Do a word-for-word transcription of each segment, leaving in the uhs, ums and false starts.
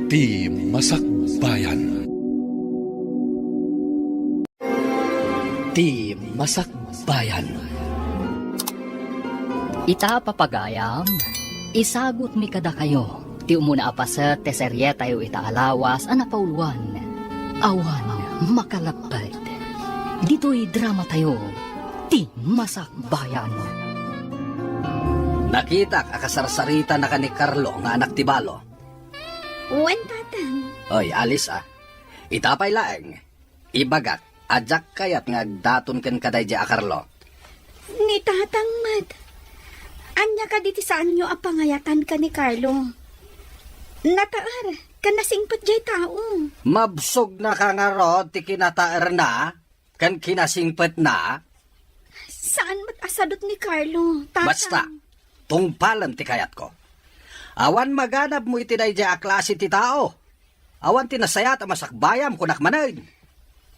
Ti Masakbayan. Ti Masakbayan. Ita, papagayam, isagutmi kadakayo ti umuna a paset ti serietayo ita a lawas a napauluan, Awan Makalapped. Ditoy dramatayo, Ti Masakbayan. Nakitak a kasarsaritannaka ni Carlo nga anak ti balo. Wen, Tatang. Oy, Alice, a. Ita pay laeng, ibagak a diak kayat nga agdaton kenka daydiay a Carlo. Ni Tatang met. Ania kadi ti saanyo a pangayatan ken ni Carlo? Nataer ken nasingpet diay tao. Mabsogna ka ngarud ti kinataerna ken kinasingpetna? Saan met a sadut ni Carlo, Tatang. Basta, tungpalem ti kayatko. Awan maganabmo iti daydiay a klase ti tao. Awan ti nasayaat a masakbayam, kunak manen.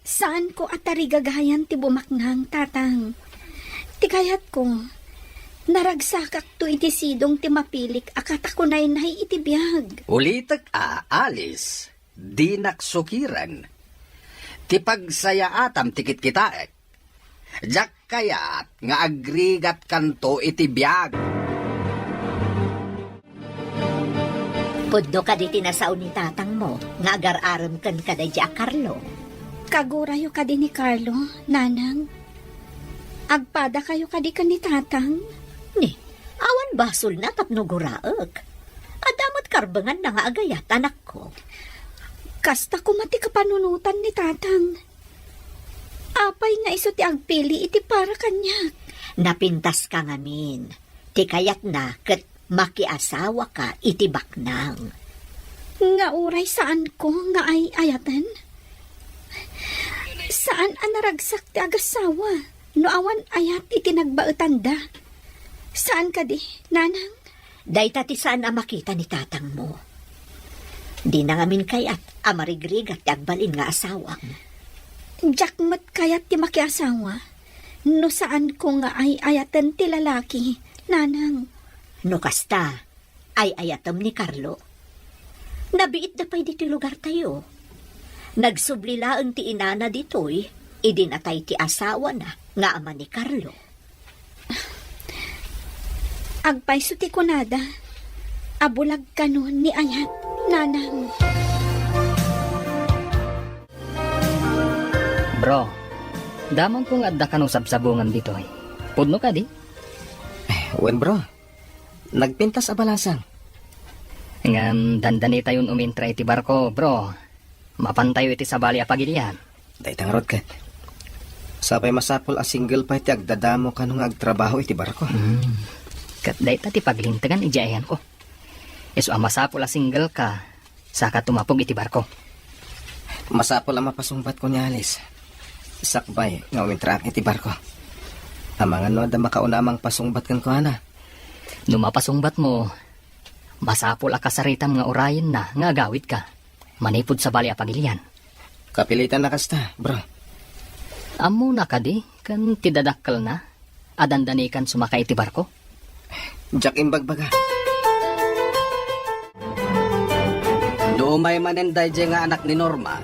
Saanko a tarigagayan ti bumaknang, Tatang. Ti kayatko, naragsakakto iti sidong ti mapilik a katakunaynay iti biag. Ulitek a, Alice, dinak sukiren. Ti pagsayaatam ti kitkitaek. Diak kayat nga agrigatkanto iti biag. Pudno kadi ti nasao ni tatangmo nga agar-arem kenka daydiay a Carlo? Kagurayo kadi ni Carlo, Nanang? Agpadakayo kadi ken ni Tatang? Ni, awan basolna tapno guraek. Adda met karbenganna nga agayat, anakko. Kasta koma ti kapanunotan ni Tatang. Apay nga isu ti agpili iti para kaniak? Napintaska ngamin. Ti kayatna ket makiasawaka iti baknang. Nga uray saanko nga ay-ayaten? Saan a naragsak ti agassawa no awan ayat iti nagbaetanda? Saan kadi, Nanang? Dayta ti saan a makita ni tatangmo. Dina ngamin kayat a marigrigat ti agbalin nga asawam. Diak met kayat ti makiasawa no saanko nga ay-ayaten ti lalaki, Nanang. No kasta, ay-ayatem ni Carlo. Nabiitda pay ditoy lugartayo. Nagsubli laeng ti inana ditoy idi natay ti asawana nga ama ni Carlo. Agpayso ti kunada a bulag kano ni ayat, Nanang. Bro, damagko nga adda kano sabsabungan ditoy. Pudno kadi? Eh, wen, bro. Nagpintas a balasang. Ngem dandanitayon umintra iti barko, bro. Mapantayo iti sabali a pagilian. Dayta ngarud ket. Sapay masapul a single pay ti agdadamo kano nga agtrabaho iti barko. Hmm. Ket dayta ti paglintegan idiay ayanko. Isu a masapul a single ka, saka tumapog iti barko. Masapul a mapasungbatko ni Alice. Sakbay nga umintraak iti barko. Amangan no adda makauna a mangpasungbat kenkuana. No mapasungbatmo, masapul a kasaritam nga urayenna nga agawidka manipud sabali a pagilian. Kapilitan a kasta, bro. Ammona kadi ken ti dadakkelna a dandanikan sumaka iti barko? Diak imbagbaga. No umay manen daydiay nga anak ni Norma,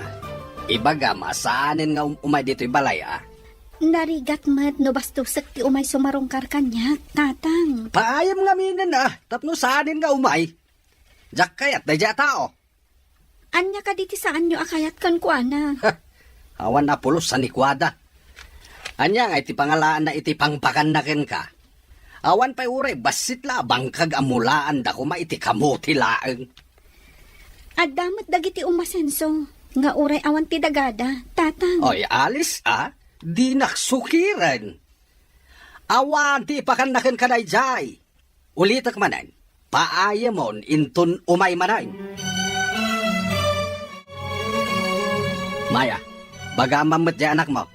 ibagam a saanen nga um-, umay ditoy balay, a. Narigat met no bastosek ti umay sumarungkar kaniak, Tatang. Paayem ngaminen, a, tapno saanen nga umay. Diak kayat daydiay a tao. Ania kadi ti saanyo a kayat kenkuana? Awan a pulos a nikuada. Ania nga iti pangalaanna iti pangpakanna kenka? Awan pay uray bassit la a bangkag a mulaanda koma iti kamote laeng. Adda met dagiti umasenso nga uray awan ti dagada, Tatang. Oy, Alice, a, dinak sukiren. Awan ti ipakanna kenka daydiay. Ulitek manen, paayemon inton umay manen. Maya, bagamam met diay anakmo.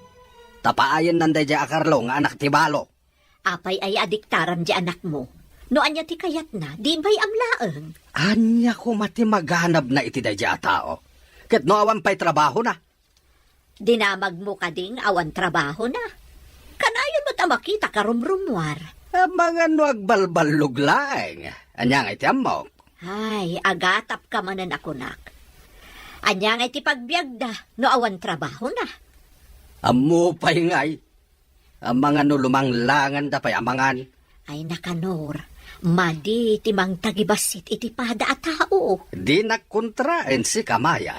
Ta paayennan daydiay a Carlo nga anak ti balo. Apay aya a diktaram diay anakmo? No ania ti kayatna, di imbay-am laeng. Ania koma ti maganabna iti daydiay a tao? Ket no awan pay trabahona? Dinamagmo kadi nga awan trabahona? Kanayon met a makita karumrumuar. Amangan no agbalballog laeng. Ania nga iti ammok? Ay, agatapka manen a kunak. Ania ngay ti pagbiagda no awan trabahona? Ammo pay ngay, amangan no lumanglanganda pay amangan. Ay, Nakanor, madi ti mangtagibassit iti pada a tao. Dinak kontraen sika, Maya.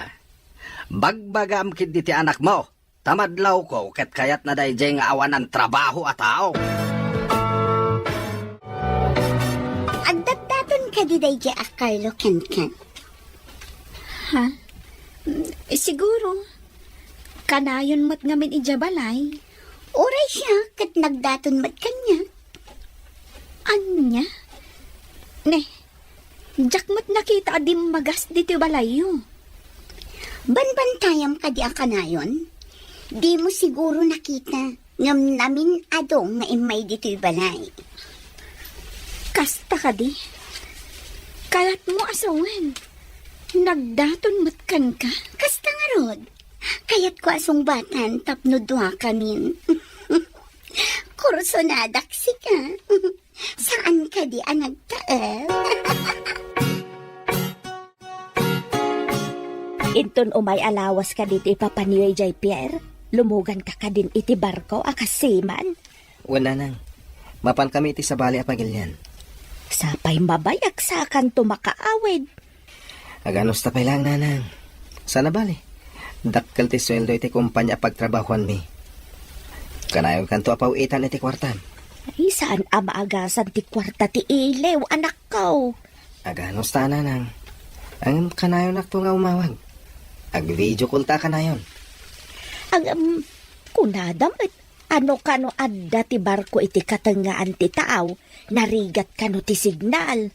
Bagbagam ketdi ti anakmo, ta madlawko ket kayatna daydiay nga awanan trabaho a tao. Addatdaton kadi daydiay a Carlo kenken? Ha? Mm, siguro. Kanayon met ngamin idiay balay. Uray siak ket nagdaton met kaniak. Ania? Ne, diak met nakita a dimmagas ditoy balayyo. Banbantayam kadi a kanayon? Dimo siguro nakita, ngem namin-ado nga immay ditoy balay. Kasta kadi? Kayatmo a sawen, nagdaton met kenka? Kasta ngarud, kayatko a sungbatan tapno duakamin. Kursonadak sika. Saan kadi a nagtaem? Inton umay a lawas kadi ti ipapaniyo idiay pier, lumuganka kadin iti barko a kas seaman? Wen, Nanang. Mapankami iti sabali a pagilian. Sapay mabayag sakanto makaawid. Aganusta pay laeng, Nanang. Saan a bale, dakkel ti sueldo iti kompania a pagtrabahoanmi. Kanayonkanto a paw-itan iti kuartam. Ay, saan a maagasan ti kuarta ti iliw, anakko. Aganusta, Nanang. Ngem kanayonakto nga umawag. Ag-video call ta kanayon. Ngem, kunada met, ano kano adda ti barko iti katengngaan ti tao, narigat kano ti signal.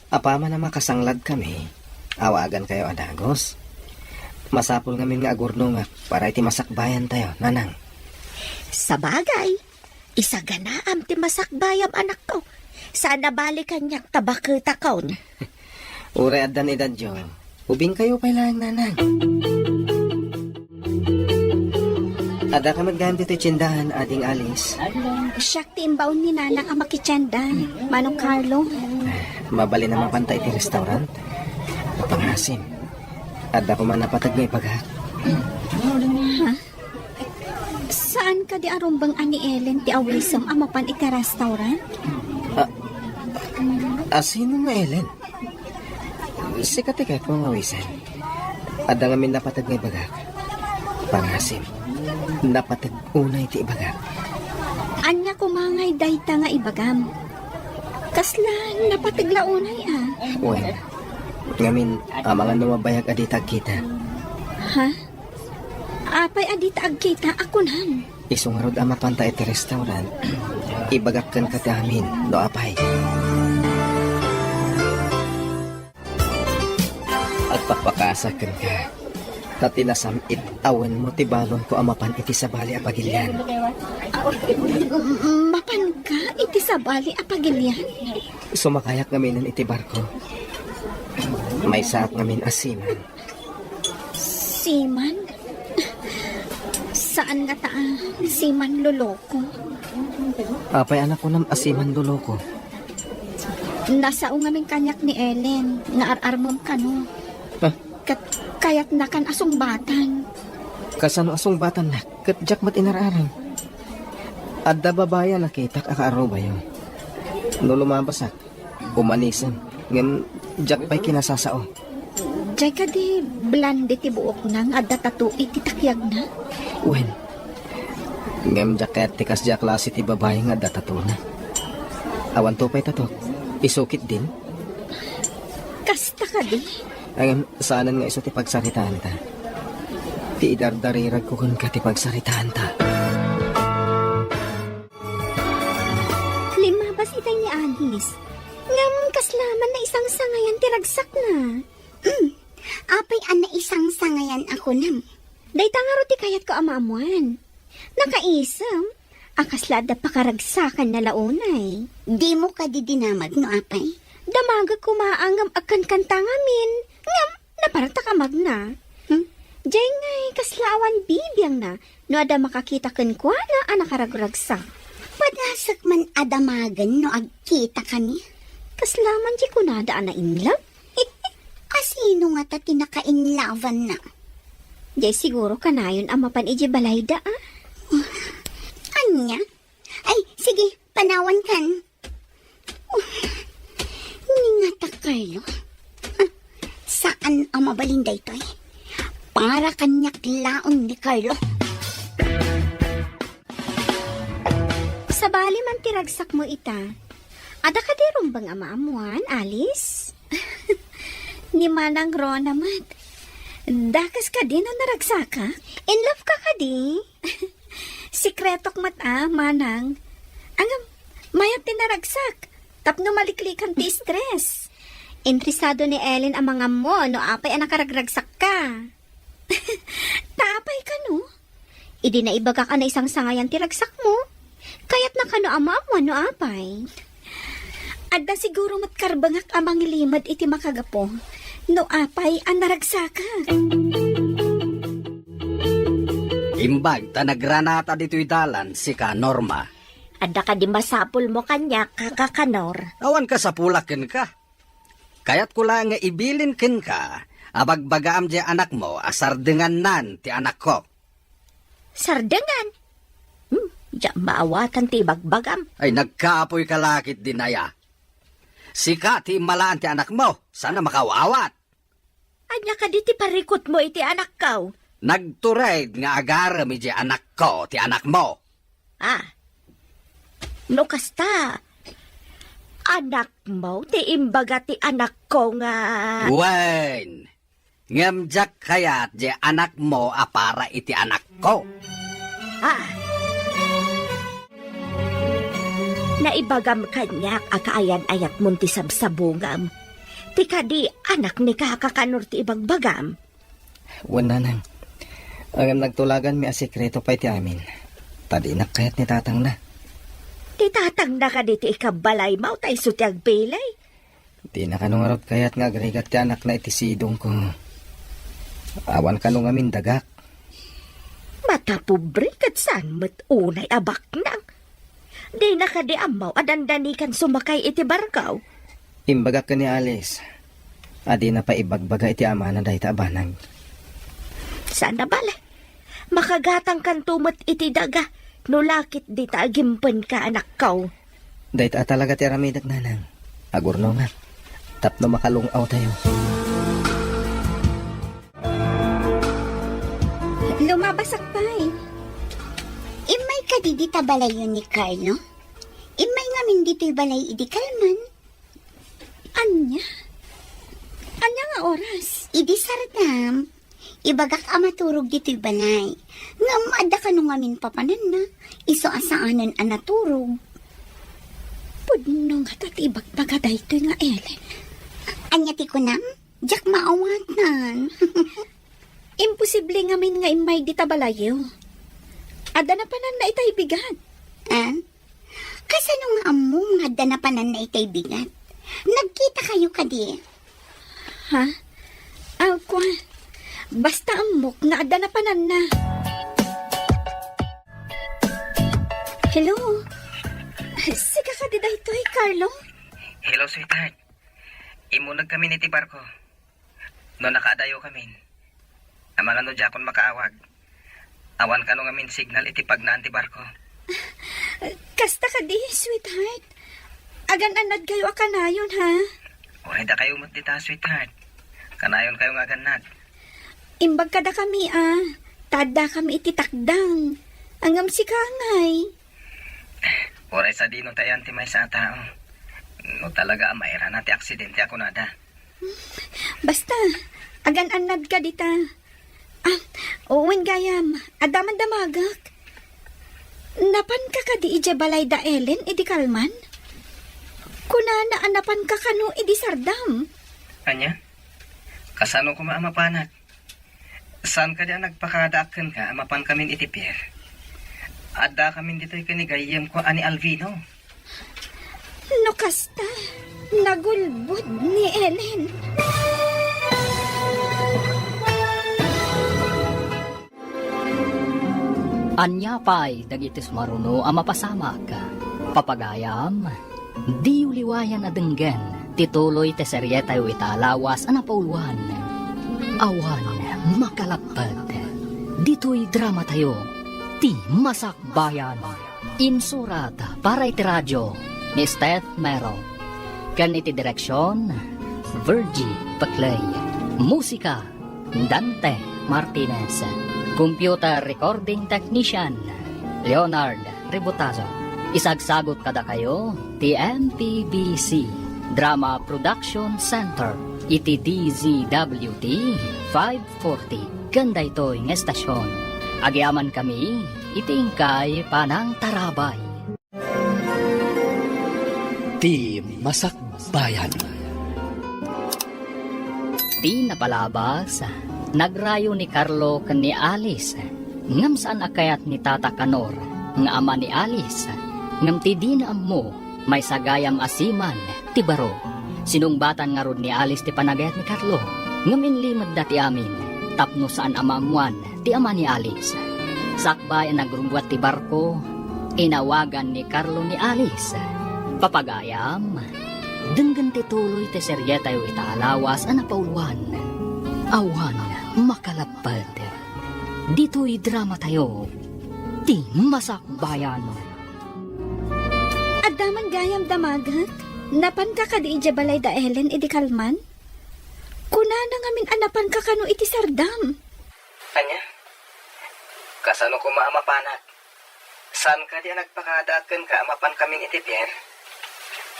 Apaman a makasangladkami, awagankayo a dagus. Masapul ngamin nga agurnongak para iti masakbayantayo, Nanang. Sabagay, isaganaam ti masakbayam, anakko. Saan a bale kaniak ta baketakon. Uray addan edadyo, ubingkayo pay laeng, Nanang. Addaka met gayam ditoy tiendahan, Ading Alice. Siak ti imbaon ni Nanang a makitienda, Manong Carlo. Mabalin a mapanta iti restaurant? Pangasim. Adda koma napateg nga ibagak. Ha? Saan kadi a rumbeng a ni Ellen ti awisem a mapan iti restaurant? A, a sino nga Ellen? Sika ti kayatko nga awisen. Adda ngamin napateg nga ibagak. Pangasim, napateg unay ti ibagak. Ania koma ngay dayta nga ibagam? Kasla napateg la unay a? Wen, ngamin, amangan no mabayag a dita agkita. Ha? Apay a dita agkita a kunam? Isu ngarud a mapanta iti restaurant, ibagak kenka ti amin, no apay. Agpakpakasak kenka, ta ti nasam-it a wenmo ti balonko a mapan iti sabali a pagilian. Mapanka iti sabali a pagilian? Sumakayak ngaminen iti barko. Maysaak ngamin a seaman. Seaman? Saan ngata a seaman loloko? Apay a nakunam a seaman loloko? Nasao ngamin kaniak ni Ellen nga ar-armem kano. Ah? Ket kayatnakan a sungbatan. Kasano a sungbatannak? Ket diak met inar-arem. Adda babai a nakitak a kaarubayo. No lumabasak, umanisem, ngem diak pay kinasasao. Diay kadi blonde ti buokna nga adda tattoo iti takiagna? Wen. Ngem diak kayat ti kasdiay a klase ti babai nga adda tattoo-na. Awanto pay tattoo, isu ketdin. Kasta kadi? Ngem saanen nga isu ti pagsaritaanta. Ti idardariragko kenka ti pagsaritaanta. Limmabas itay ni Alice. Ngem kasla man naisangsangayan ti ragsakna. Mm. Apay a naisangsangayan a kunam? Dayta ngarud ti kayatko a maammuan. Nakaisem a kasla adda pakaragsakanna la unay. Dimo kadi dinamag no apay? Damagek koma a ngem agkankanta ngamin. Ngem napartak a magna. Hmm? Diay ngay kasla awan bibiangna no adda makakita kenkuana a nakaragragsak. Padasek man a damagen no agkitakami. Kasla man ti kunada a nainlove? Kas Sino ngata ti nakainlawanna? Jay siguro kanayon a mapan iji balayda, ah. Ania? Ay, sige, panawankan. Ni ngata, Carlo. Saan a mabalin daytoy? Para kaniak laeng ni Carlo. Sabali man ti ragsakmo ita. Adda kadi rumbeng a maammuan, Alice? Ni Manang Rona met. Dakes kadi no naragsakak? In love ka kadi? Sekretok met a, Manang. Ngem, mayat ti naragsak. Tapno maliklikan ti stress. Interesado ni Ellen a mangammo no apay a nakaragragsakka. Ta apay kano? Idi naibagak a naisangsangayan ti ragsakmo, kayatna kano a maammuan no apay? Adda siguro met karbengak a mangilimed iti makagapu no apay a naragsakak. Imbag ta nagranata ditoy dalan sika, Norma. Adda kadi masapulmo kaniak, Kaka Kanor? Awan kasapulak kenka. Kayatko la nga ibilin kenka a bagbagaam diay anakmo a sardengannan ti anakko. Sardengan? Hmm, diak maawatan ti ibagbagam. Ay, nagkapoy ka la ketdin aya. Sika ti immalaan ti anakmo, saan a makaawat. Ania kadi ti parikutmo iti anakko? Nagtured nga agarem iti anakko ti anakmo. Ah, no kasta, anakmo ti imbaga ti anakko nga... Wen, ngem diak kayat diay anakmo a para iti anakko. Ah. Naibagam kaniak a kaayan-ayatmon ti sabsabungam. Ti kadi anak ni Kaka Kanor ti ibagbagam. Wen, Nanang. Ngem nagtulaganmi a sekreto pay ti amin. Ta dinak kayat ni tatangna. Ti tatangna kadi ti ikabbalaymo ta isu ti agpili? Dina kano ngarud kayat nga agrigat ti anakna iti sidongko. Awan kano ngamin dagak. Matapobre ket saan met unay a baknang. Dina kadi ammo a dandanikan sumakay iti barko? Imbagak ken ni Alice a dina pay ibagbaga iti amana dayta a banag. Saan a bale? Makagatangkanto met iti daga no la ket dita agimpenka, anakko. Dayta a talaga ti aramidek, Nanang. Agurnongak tapno makalung-awtayo. Lumabasak pay. Immay kadi dita balayyo ni Carlo? Immay ngamin ditoy balay idi kalman. Ania? Ania nga oras? Idi sardam, ibagak a maturog ditoy balay. Ngem adda kano ngamin papananna, isu a saanen a naturog. Pudno ngata ti ibagbaga daytoy nga Ellen. Ania ti kunam? Diak maawatan. Imposible ngamin nga immay dita balayyo. Adda napananna itay bigat. Ah? Kasano nga ammom nga adda napananna itay bigat? Nagkitakayo kadi? Ha? Aw, kua. Basta ammok nga adda napananna. Hello? Sika kadi daytoy, Carlo? Hello, sweetheart. Immuneg kamin iti barko. No nakaadayo kamin, amangan no diakon makaawag. Awan kano ngamin signal iti pagnaan ti barko. Kasta kadi, sweetheart. Agan-annadkayo a kanayon, ha? Uray dakayo met dita, sweetheart. Kanayonkayo nga agannad. Imbag kadakami, a. Ta addakami iti takdang. Ngem sika ngay. Uray sadino ti ayan ti maysa a tao. No talaga a mairana ti aksidente a kunada. Basta, agan-annadka dita. Ah, wen gayam, adda man damagek. Napanka kadi idiay balay da Ellen idi kalman? Kunana a napanka kano idi sardam. Ania? Kasano koma a mapanak? Saan kadi a nagpakadaak kenka a mapankamin iti pier? Addakamin ditoy ken ni gayyemko a ni Alvino. No kasta, nagulbod ni Ellen. Ania pay dagiti sumaruno a mapasamak? Papagayam, diyo liwayan a denggen Ti tuloy ti serietayo ita a lawas a napauluan, Awan Makalapped. Ditoy dramatayo, Ti Masakbayan. Insurat para iti radio ni Steph Mero. Ken iti direksion, Virgie Peclay. Musika, Dante Martinez. Computer recording technician, Leonard Ributazo. Isagsagot kadakayo ti M P B C Drama Production Center iti D Z W T five forty ken daytoy nga estasion. Agyamankami iti inkay panangtarabay. Ti Masakbayan. Ti napalabas, nagrayo ni Carlo ken ni Alice, ngem saan a kayat ni Tata Kanor nga ama ni Alice, ngem ti dina ammo, maysa gayam a siman ti baro. Sinungbatan ngarud ni Alice ti panagayat ni Carlo, ngem inlimedda ti amin tapno saan a maammoan ti ama ni Alice. Sakbay a nagrubbuat ti barko, inawagan ni Carlo ni Alice. Papagayam, denggen ti tuloy ti serietayo ita a lawas a napauluan, Awan Makalapped. Ditoy dramatayo, Ti Masakbayan. Adda man gayam damagek? Napanka kadi idiay balay da Ellen idi kalman? Kunana ngamin a napanka kano iti sardam. Ania? Kasano koma a mapanak? Saan kadi a nagpakada kenka a mapankamin iti pier?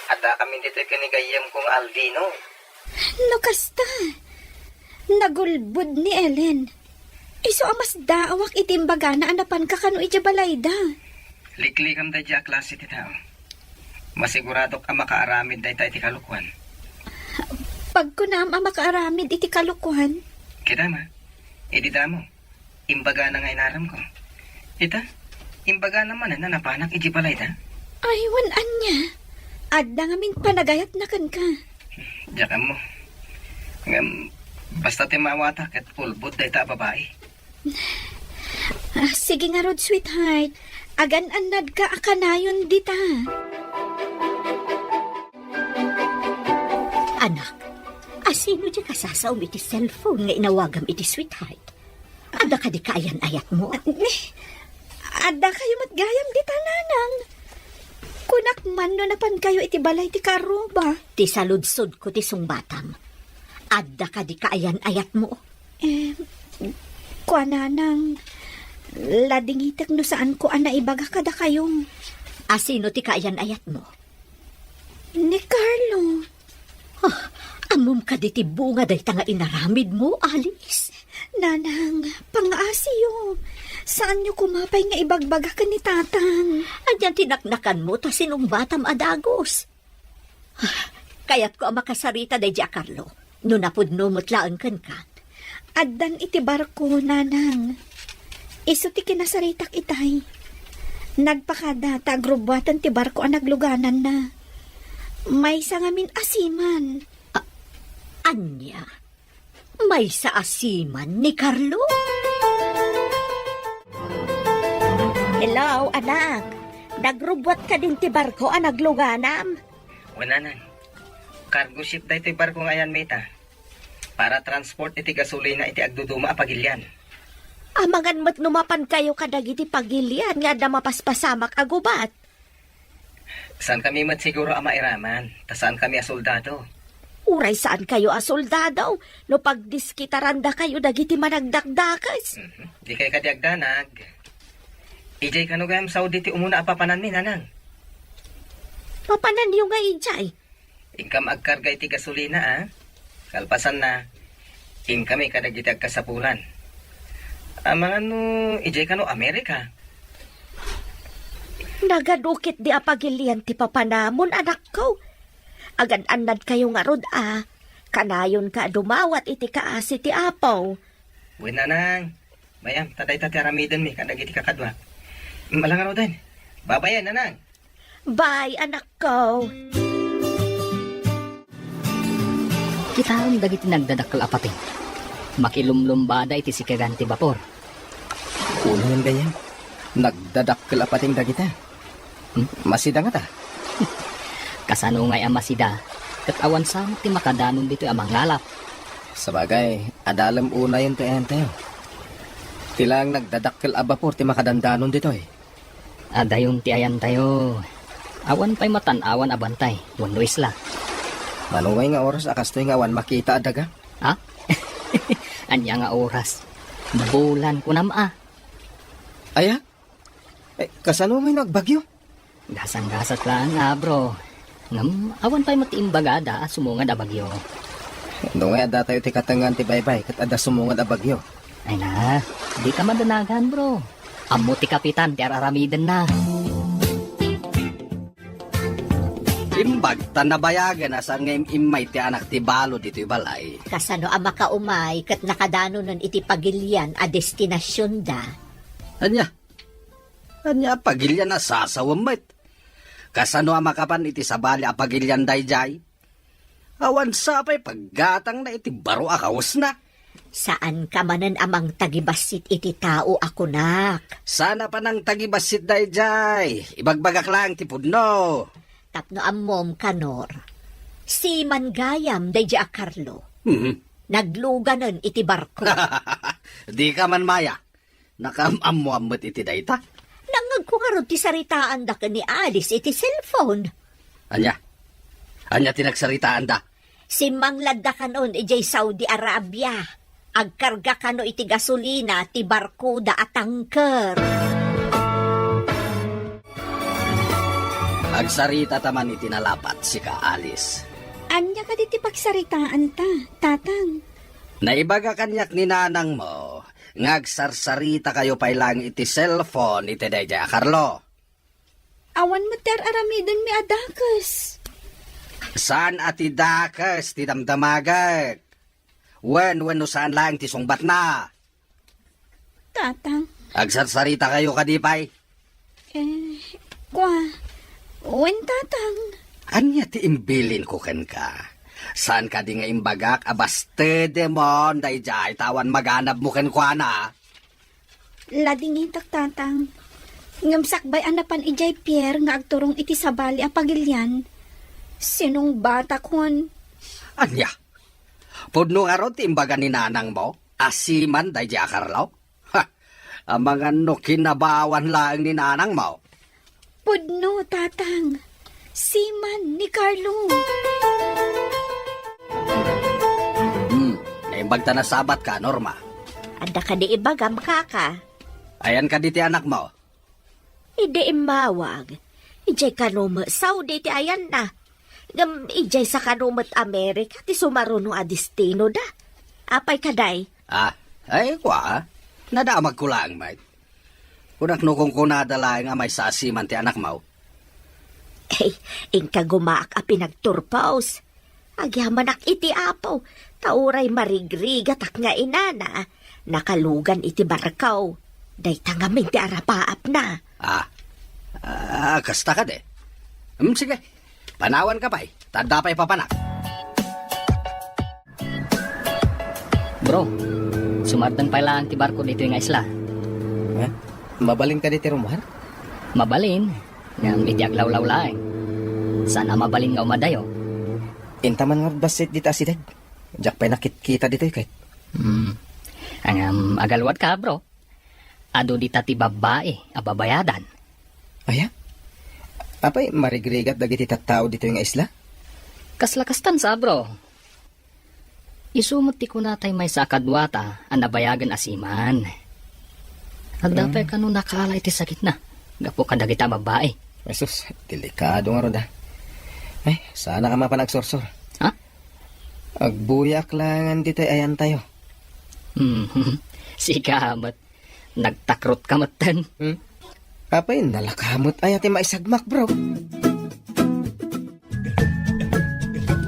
Addakamin ditoy ken ni gayyemko nga Alvino. No kasta, nagulbod ni Ellen. Isu a masdaawak iti imbagana a napanka kano idiay balayda. Liklikam daydiay a klase ti tao. Masiguradok a makaaramid dayta iti kalokuan. Pagkunam a makaaramid iti kalokuan? Kita ma, idi damo, imbagana nga inaramko. Ita, imbagana manen a napanak idiay balayda? Ay, wen ania? Adda ngamin panagayatna kenka. Diak ammo. Ngem, basta ti maawata ket ulbod dayta a babai. Ah, sige ngarud, sweetheart. Agan-annadka a kanayon dita. Anak, asino diay kasasaom iti cellphone nga inawagam iti sweetheart? Adda kadi kaayan-ayatmo? Ni, adda kayo met gayam dita, nanang. Kunak man no napan kayo iti balay ti kaarruba. Ti saludsodko ti sungbatam. Adda kadi kaayan-ayatmo? Eh, kua, nanang, ladingitek no saanko a naibaga kadakayo. Asino ti kaayan-ayatmo? Ni Carlo. Ah, ammom kadi ti bunga dayta nga inaramidmo, Alice? Nanang, pangaasiyo. Saanyo koma pay nga ibagbaga ken ni Tatang? Ania ti naknakanmo ta sinungbatam a dagus? Ah, kayatko a makasarita daydiay a Carlo. No napudno met laeng kenka. Addan iti barko, nanang. Isu ti kinasaritak itay. Nagpakada ta agrubbuatan ti barko a naglugananna. Maysa ngamin a siman. A-, ania? Maysa a siman ni Carlo? Hello, anak. Nagrubbuat kadin ti barko a nagluganam? Wen, nanang. Cargo ship daytoy barko nga ayanmi ita. Para transport iti gasolina iti agduduma a pagilian. Amangan met no mapan kayo kadagiti pagilian nga adda mapaspasamak a gubat. Saankami met siguro a mairaman, ta saankami a soldado. Uray saan kayo a soldado, no pagdiskitaranda kayo dagiti managdakdakes. Mhm. Di kay kadi agdanag. Ijay kano gayam Saudi ti umuna a papananmi, nanang? Papananyo nga ijay? Inkam agkarga iti gasolina, a? Kalpasanna, inkami kadagiti agkasapulan. Amangan no ijay kano Amerika? Nagadu ketdi a pagilian ti papanamon, anakko. Agan-annad kayo ngarud a, kanayonka a dumawat iti kaasi ti Apo. Wen, nanang. Mayam, ta dayta ti aramidenmi kadagiti kakaduak. Mala ngaruden. Babayen, nanang. Bye, anakko. Kitaem dagiti nagdadakkel a pateng. Makilumlumbada iti sikegan ti bapor. Unayen gayam, nagdadakkel a pateng dagita. Hmm? Masida ngata? Kasano ngay a masida? Ket awan sa met ti makadanon ditoy a mangalap. Sabagay, adalem unayen ti ayantayo. Ti laeng nagdadakkel a bapor ti makadandanon ditoy. Adayon ti ayantayo. Awan pay matan-awan a bantay wenno isla. Mano ngay nga oras a kastoy nga awan makita a daga? Ha? Ania nga oras? Bulan kunam a. Aya? Eh, kasano may nagbagyo? Gasang-gasat lang, ah, bro. Ngem, awan pay met ti imbagada a sumungad a bagyo. No ngay adda tayo ti katengngan ti baybay ket adda sumungad a bagyo. Ay na, di ka madanagan, bro. Ammo ti kapitan ti ar-aramidenna. Imbag ta nabayagen a saan nga im-immay ti anak ti balo ditoy balay. Kasano a makaumay ket nakadanonen iti pagilian a destinasionda? Ania? Ania a pagilian a sasawem met? Kasano a makapan iti sabali a pagilian daydiay? Awan sa pay paggatangna iti baro a kawesna. Saanka manen a mangtagibassit iti tao a kunak. Saan a panangtagibassit daydiay? Ibagbagak laeng ti pudno. Tapno ammom, Kanor, siman gayam daydiay a Carlo. Mhm. Nagluganen iti barko. Dika man maya. Nakaam-ammoan met iti dayta? Nangngegko ngarud ti saritaanda ken ni Alice iti cellphone. Ania? Ania ti nagsaritaanda? Simmangladda kanon idiay Saudi Arabia. Agkarga kano iti gasolina ti barkoda a tanker. Agsarita ta man iti nalapat, sika, Alice. Ania kadi ti pagsaritaanta, Tatang? Naibaga kaniak ni nanangmo nga agsarsarita kayo pay laeng iti cellphone iti daydiay a Carlo. Awan met ti ar-aramidenmi a dakes. Saan a ti dakes ti damdamagek? Wen, wenno saan laeng ti sungbatna? Tatang. Agsarsarita kayo kadi pay? Eh, kua, wen, Tatang. Ania ti imbilinko kenka? Saan kadi nga imbagak a bastedemon daydiay ta awan maganabmo kenkuana? Ladingitak, Tatang. Ngem sakbay a napan idiay pier nga agturong iti sabali a pagilian, sinungbatakon. Ania? Pudno ngarud ti imbaga ni nanangmo a siman daydiay a Carlo? Ha! Amangan no kinabawan laeng ni nanangmo. Pudno, Tatang. Siman ni Carlo. Hmm, naimbag ta nasabatka, Norma. Adda kadi ibagam, kaka? Ayan kadi ti anakmo? Idi immawag, idiay kano met Saudi ti ayanna. Ngem idiay sa kano met Amerika ti sumaruno a destinoda. Apay kadi? Ah, ay, kua, nadamagko laeng met. Kunak no kunkunada laeng a maysa a siman ti anakmo. Ay, inka gumaak a pinagturpos. Agyamanak iti Apo, ta uray marigrigatak nga inana, nakalugan iti barko. Dayta ngamin ti arapaapna. Ah, ah, kasta kadi. Hmm, sige, panawanka pay, ta adda pay papanak. Bro, sumardan pay laeng ti barko ditoy nga isla. Ha? Mabalin kadi ti rummuar? Mabalin, ngem iti aglawlaw laeng. Saan a mabalin nga umadayo? Inta man ngarud bassit dita asideg. Diak pay nakitkita ditoy ket. Hmm. Ngem, agaluatka, bro. Adu dita ti babbai a babayadan. Aya? Apay, marigrigat dagiti tattao ditoy nga isla? Kasla kastan sa, bro. Isu met ti kunatay maysa a kaduata a nabayagen a siman. Adda pay kano nakaala iti sakitna gapu kadagita a babbai. Jesus, delikado ngarud a. Ay, saanak a mapan agsursor. Ha? Agbuyaak laengen ditoy ayantayo. Hmm, sika met. Nagtakrotka metten. Hmm? Apay, nalaka met aya ti maisagmak, bro?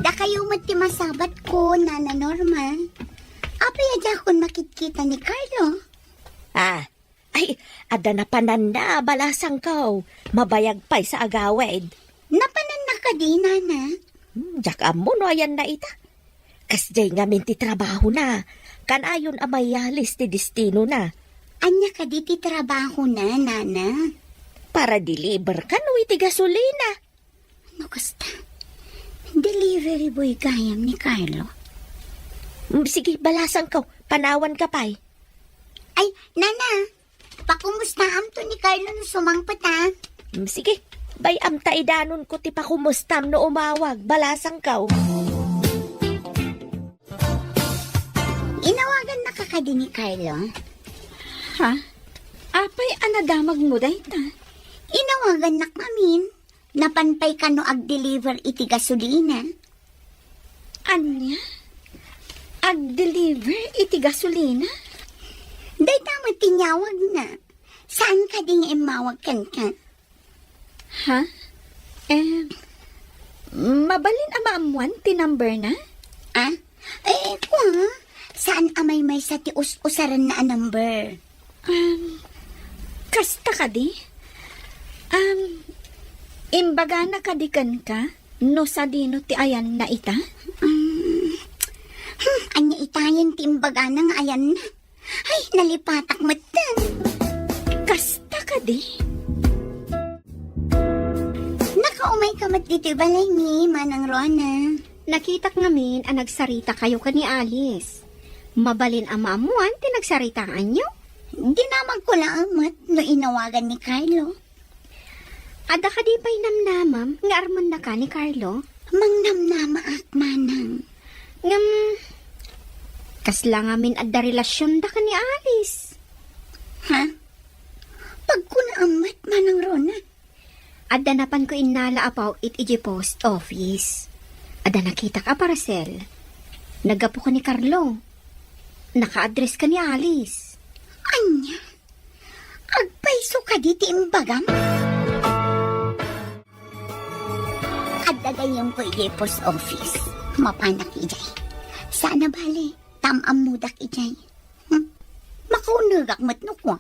Dakayo met ti masabatko, Nana Norma. Apay a diakon makitkita ni Carlo? Ah, ay, adda napananna, balasangko. Mabayag pay sa agawid. Napananna kadi, Nana? Hmm, diak ammo no ayanna ita. Kasdiay ngamin ti trabahona. Kanayon a mayalis ti destinona. Ania kadi ti trabahona, Nana? Para deliver kano iti gasolina. No kasta, Delivery boy gayam ni Carlo. Mm, sige, balasangko. Panawanka pay. Ay, nana, pakumustaamto ni Carlo no sumangpet, a? Mm, sige, bay-am ta idanonko ti pakumustam no umawag. Balasangko. Inawagannaka kadi ni Carlo? Ha? Apay a nadamagmo dayta? Inawagannak ngamin. Napan pay kano agdeliver iti gasolina. Ania? Agdeliver iti gasolina? Dayta met ti inyawagna. Saan kadi nga immawag kenka? Ha? Eh, mabalin a maammuan ti number na? Ah? Eh, kua, saan a maymaysa ti us-usaranna a number? Um, kasta kadi? Um, imbagana kadi kenka no sadino ti ayanna ita? Um, hmm, ania itayen ti imbagana nga ayanna? Ay, nalipatak metten. Kasta kadi? Nakaumayka met ditoy balaymi, Manang Rona. Nakitak ngamin a nagsarita kayo ken ni Alice. Mabalin a maammuan ti nagsaritaanyo? Dinamagko laeng met no inawagan ni Carlo. Adda kadi pay namnamam nga armennaka ni Carlo? Mangnamnamaak, manang. Ngem, kasla ngamin adda relasionda ken ni Alice? Ha? Pagkunaam met, Manang Rona. Adda napanko innala a paw-it idiay post office. Adda nakitak a parcel. Naggapu ken ni Carlo. Naka-address ken ni Alice. Ania? Agpayso kadi ti imbagam? Adda gayyemko idiay post office. Mapanak idiay. Saan a bale, ta am-ammodak idiay. Hmm? Makaunegak met no kua.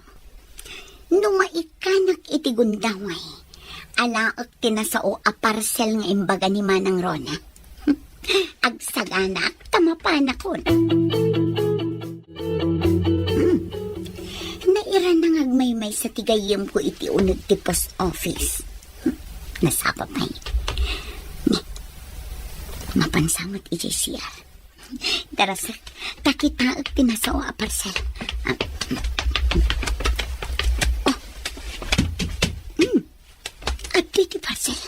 No maikkanak iti gundaway, alaek ti nasao a parcel nga imbaga ni Manang Rona. Agsaganaak ta mapanakon. Hmm. Nairana nga agmaymaysa ti gayyemko iti uneg ti post office. Hmm. Nasapa pay. Ni, mapansa met idiay C R. Darasek, ta kitaek ti nasao a parcel. Ah. Oh. Hmm. Adtoy ti parcel.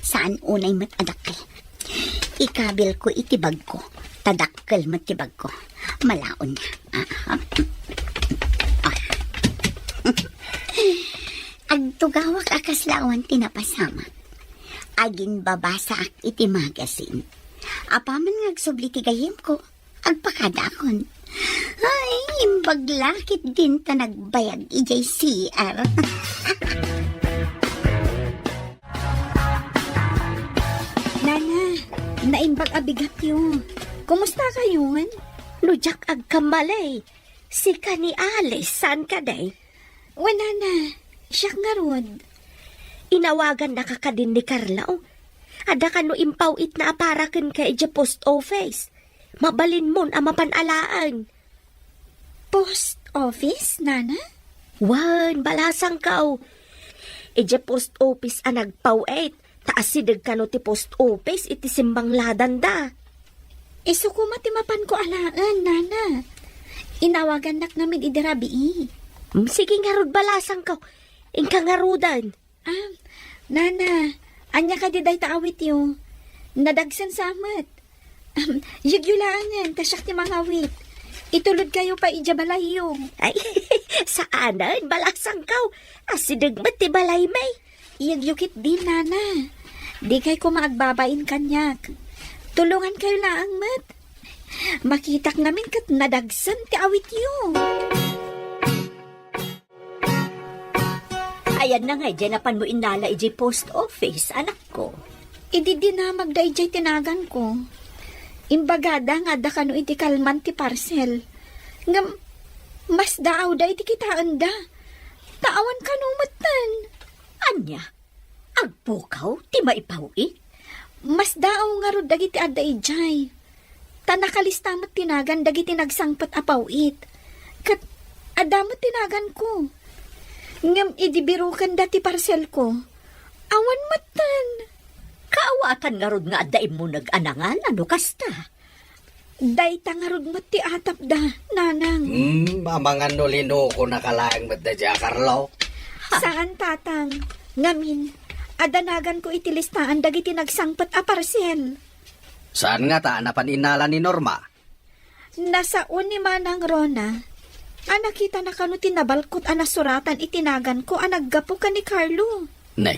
Saan unay met a dakkel. Ikabilko iti bagko. Ta dakkel met ti bagko. Malaon na. Ah, ah. Ah. Agtugawak a kasla awan ti napasamak. Aginbabasaak iti magazine. Apaman nga agsubli ti gayyemko, agpakadaakon. Ay, imbag la ketdin ta nagbayag idiay C R. Nana, naimbag a bigatyo. Kumusta kayon? No diak agkamali, sika ni Alice, saan kadi? Wen, nana, siak ngarud. Inawagannaka kadin ni Carlo? Adda kano impaw-itna a para kenka idiay post office. Mabalinmon a mapan alaen. Post office, nana? Wen, balasangko. Idiay post office a nagpaw-it, ta asideg kano ti post office iti simbangladanda. Isu koma ti mapanko alaen, nana. Inawagannak ngamin idi rabii. Mm, sige ngarud, balasangko. Inka ngaruden. Ah, nana, ania kadi dayta awityo? Nadagsen sa met. Ahem, yegyo laengen, ta siak ti mangawit. Itulodkayo pay idiay balayyo. Ay, saanen, balasangko. Asideg met ti balaymi. Yegyo ketdin, nana. Dikay koma agbabain kaniak. Tulongankayo laeng met. Makitak ngamin ket nadagsen ti awityo. Ayanna nga idiay napanmo innala idiay post office, anakko? Idi dinamagda idiay tinaganko, imbagada nga adda kano iti kalman ti parcel. Ngem, masdaawda iti kitaenda. Ta awan kano metten. Ania? Agpukaw ti maipaw-it? Masdaaw ngarud dagiti adda idiay. Ta nakalista met ti nagan dagiti nagsangpet a paw-it. Ket adda met ti naganko. Ngem idi birukenda ti parselko, awan metten. Kaawatan ngarud nga adda immuneg a nangala no kasta. Dayta ngarud met ti atapda, nanang. Hmm, amangan no linukonaka laeng met daydiay a Carlo. Saan, tatang. Ngamin, adda naganko iti listaan dagiti nagsangpet a parsel. Saan ngata a napan innala ni Norma? Nasao ni Manang Rona a nakitana kano ti nabalkot a nasuratan iti naganko a naggapu ken ni Carlo. Ne,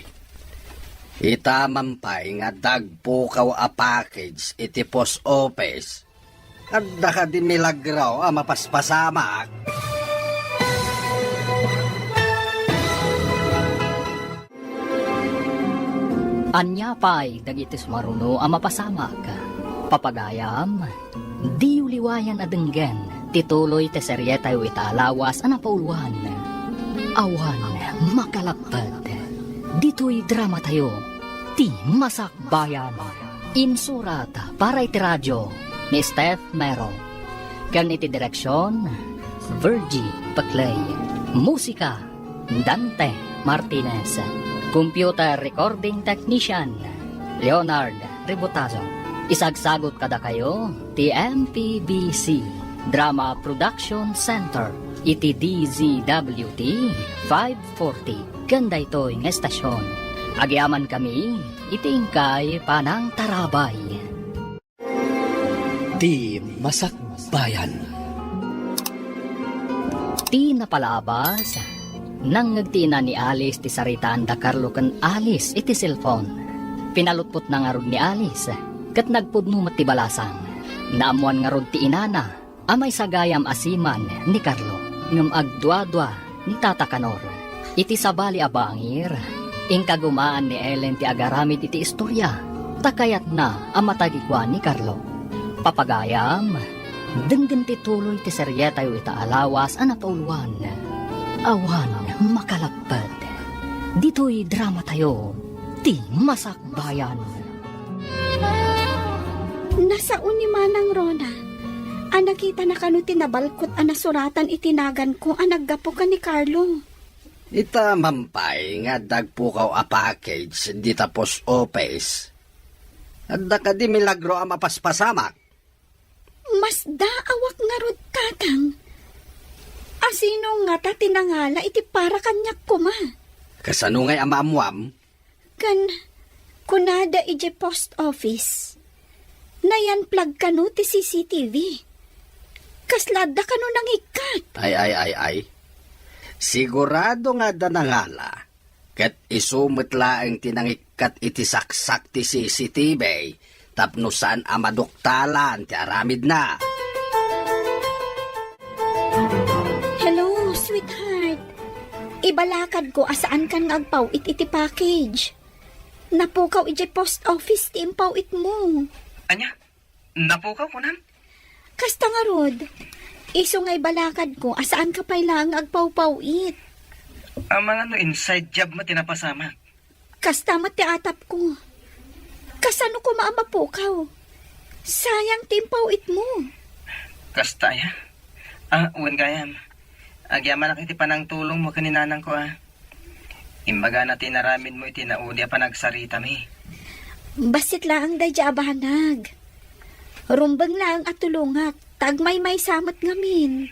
itaman pay nga adda agpukaw a package iti post office. Adda kadi milagro a mapaspasamak? Ania pay dagiti sumaruno a mapasamak? Papagayam, diyo liwayan a denggen ti tuloy ti serietayo ita a lawas a napauluan. Awan makalapped. Ditoy dramatayo, ti Masakbayan. Insurat para iti radio ni Steph Mero. Ken iti direksion, Virgie Paclay. Musika, Dante Martinez. Computer recording technician, Leonard Ributazo. Isagsagot kadakayo ti M P B C Drama Production Center iti D Z W T five forty. Ken daytoy nga estasion, agyamankami iti inkay panangtarabay. Ti Masakbayan. Ti napalabas, nangngeg ti ina ni Alice ti saritaan da Carlo ken Alice iti cellphone. Pinalutpotna ngarud ni Alice, ket nagpudno met ti balasang. Naammoan ngarud ti inana a maisagayam a siman ni Carlo, ngem agduadua ni Tata Kanor. Iti sabali a bangir, inkagumaan ni Ellen ti agaramid iti istoria, ta kayatna a matagikuan ni Carlo. Papagayam, denggen ti tuloy ti serietayo ita a lawas a napauluan. Awan makalapped. Ditoy dramatayo, ti Masakbayan. Nasao ni Manang Rona a nakitana kano ti nabalkot a nasuratan iti naganko a naggapu ken ni Carlo. Ita man pay nga adda agpukaw a package dita post office. Adda kadi milagro a mapaspasamak? Masdaawak ngarud, tatang. Asino ngata ti nangala iti para kaniak koma? Kasano ngay a maammuam? Ken kunada idiay post office, nayan-flag kano ti C C T V. Kasla adda kano nangikkat? Ay, ay, ay, ay. Sigurado nga adda nangala, ket isu met laeng ti nangikkat iti saksak ti C C T V tapno saan a maduktalan ti aramidna. Hello, sweetheart. Ibalakadko a saankan nga agpaw-it iti package. Napukaw idiay post office ti impaw-itmo. Ania? Napukaw, kunam? Kasta ngarud, isu nga ibalakadko a saanka pay laeng nga agpawpaw-it. Amangan no inside job met ti napasamak. Kasta met ti atapko. Kasano koma a mapukaw? Sayang ti impaw-itmo. Kasta aya? Ah, wen gayam. Agyamanak iti panangtulongmo ken ni nanangko, ah. Imbagana ti inaramidmo iti naudi a panagsaritami. Bassit laeng daydiay a banag. Rumbeng laeng a tulongak, ta agmaymaysa met ngamin.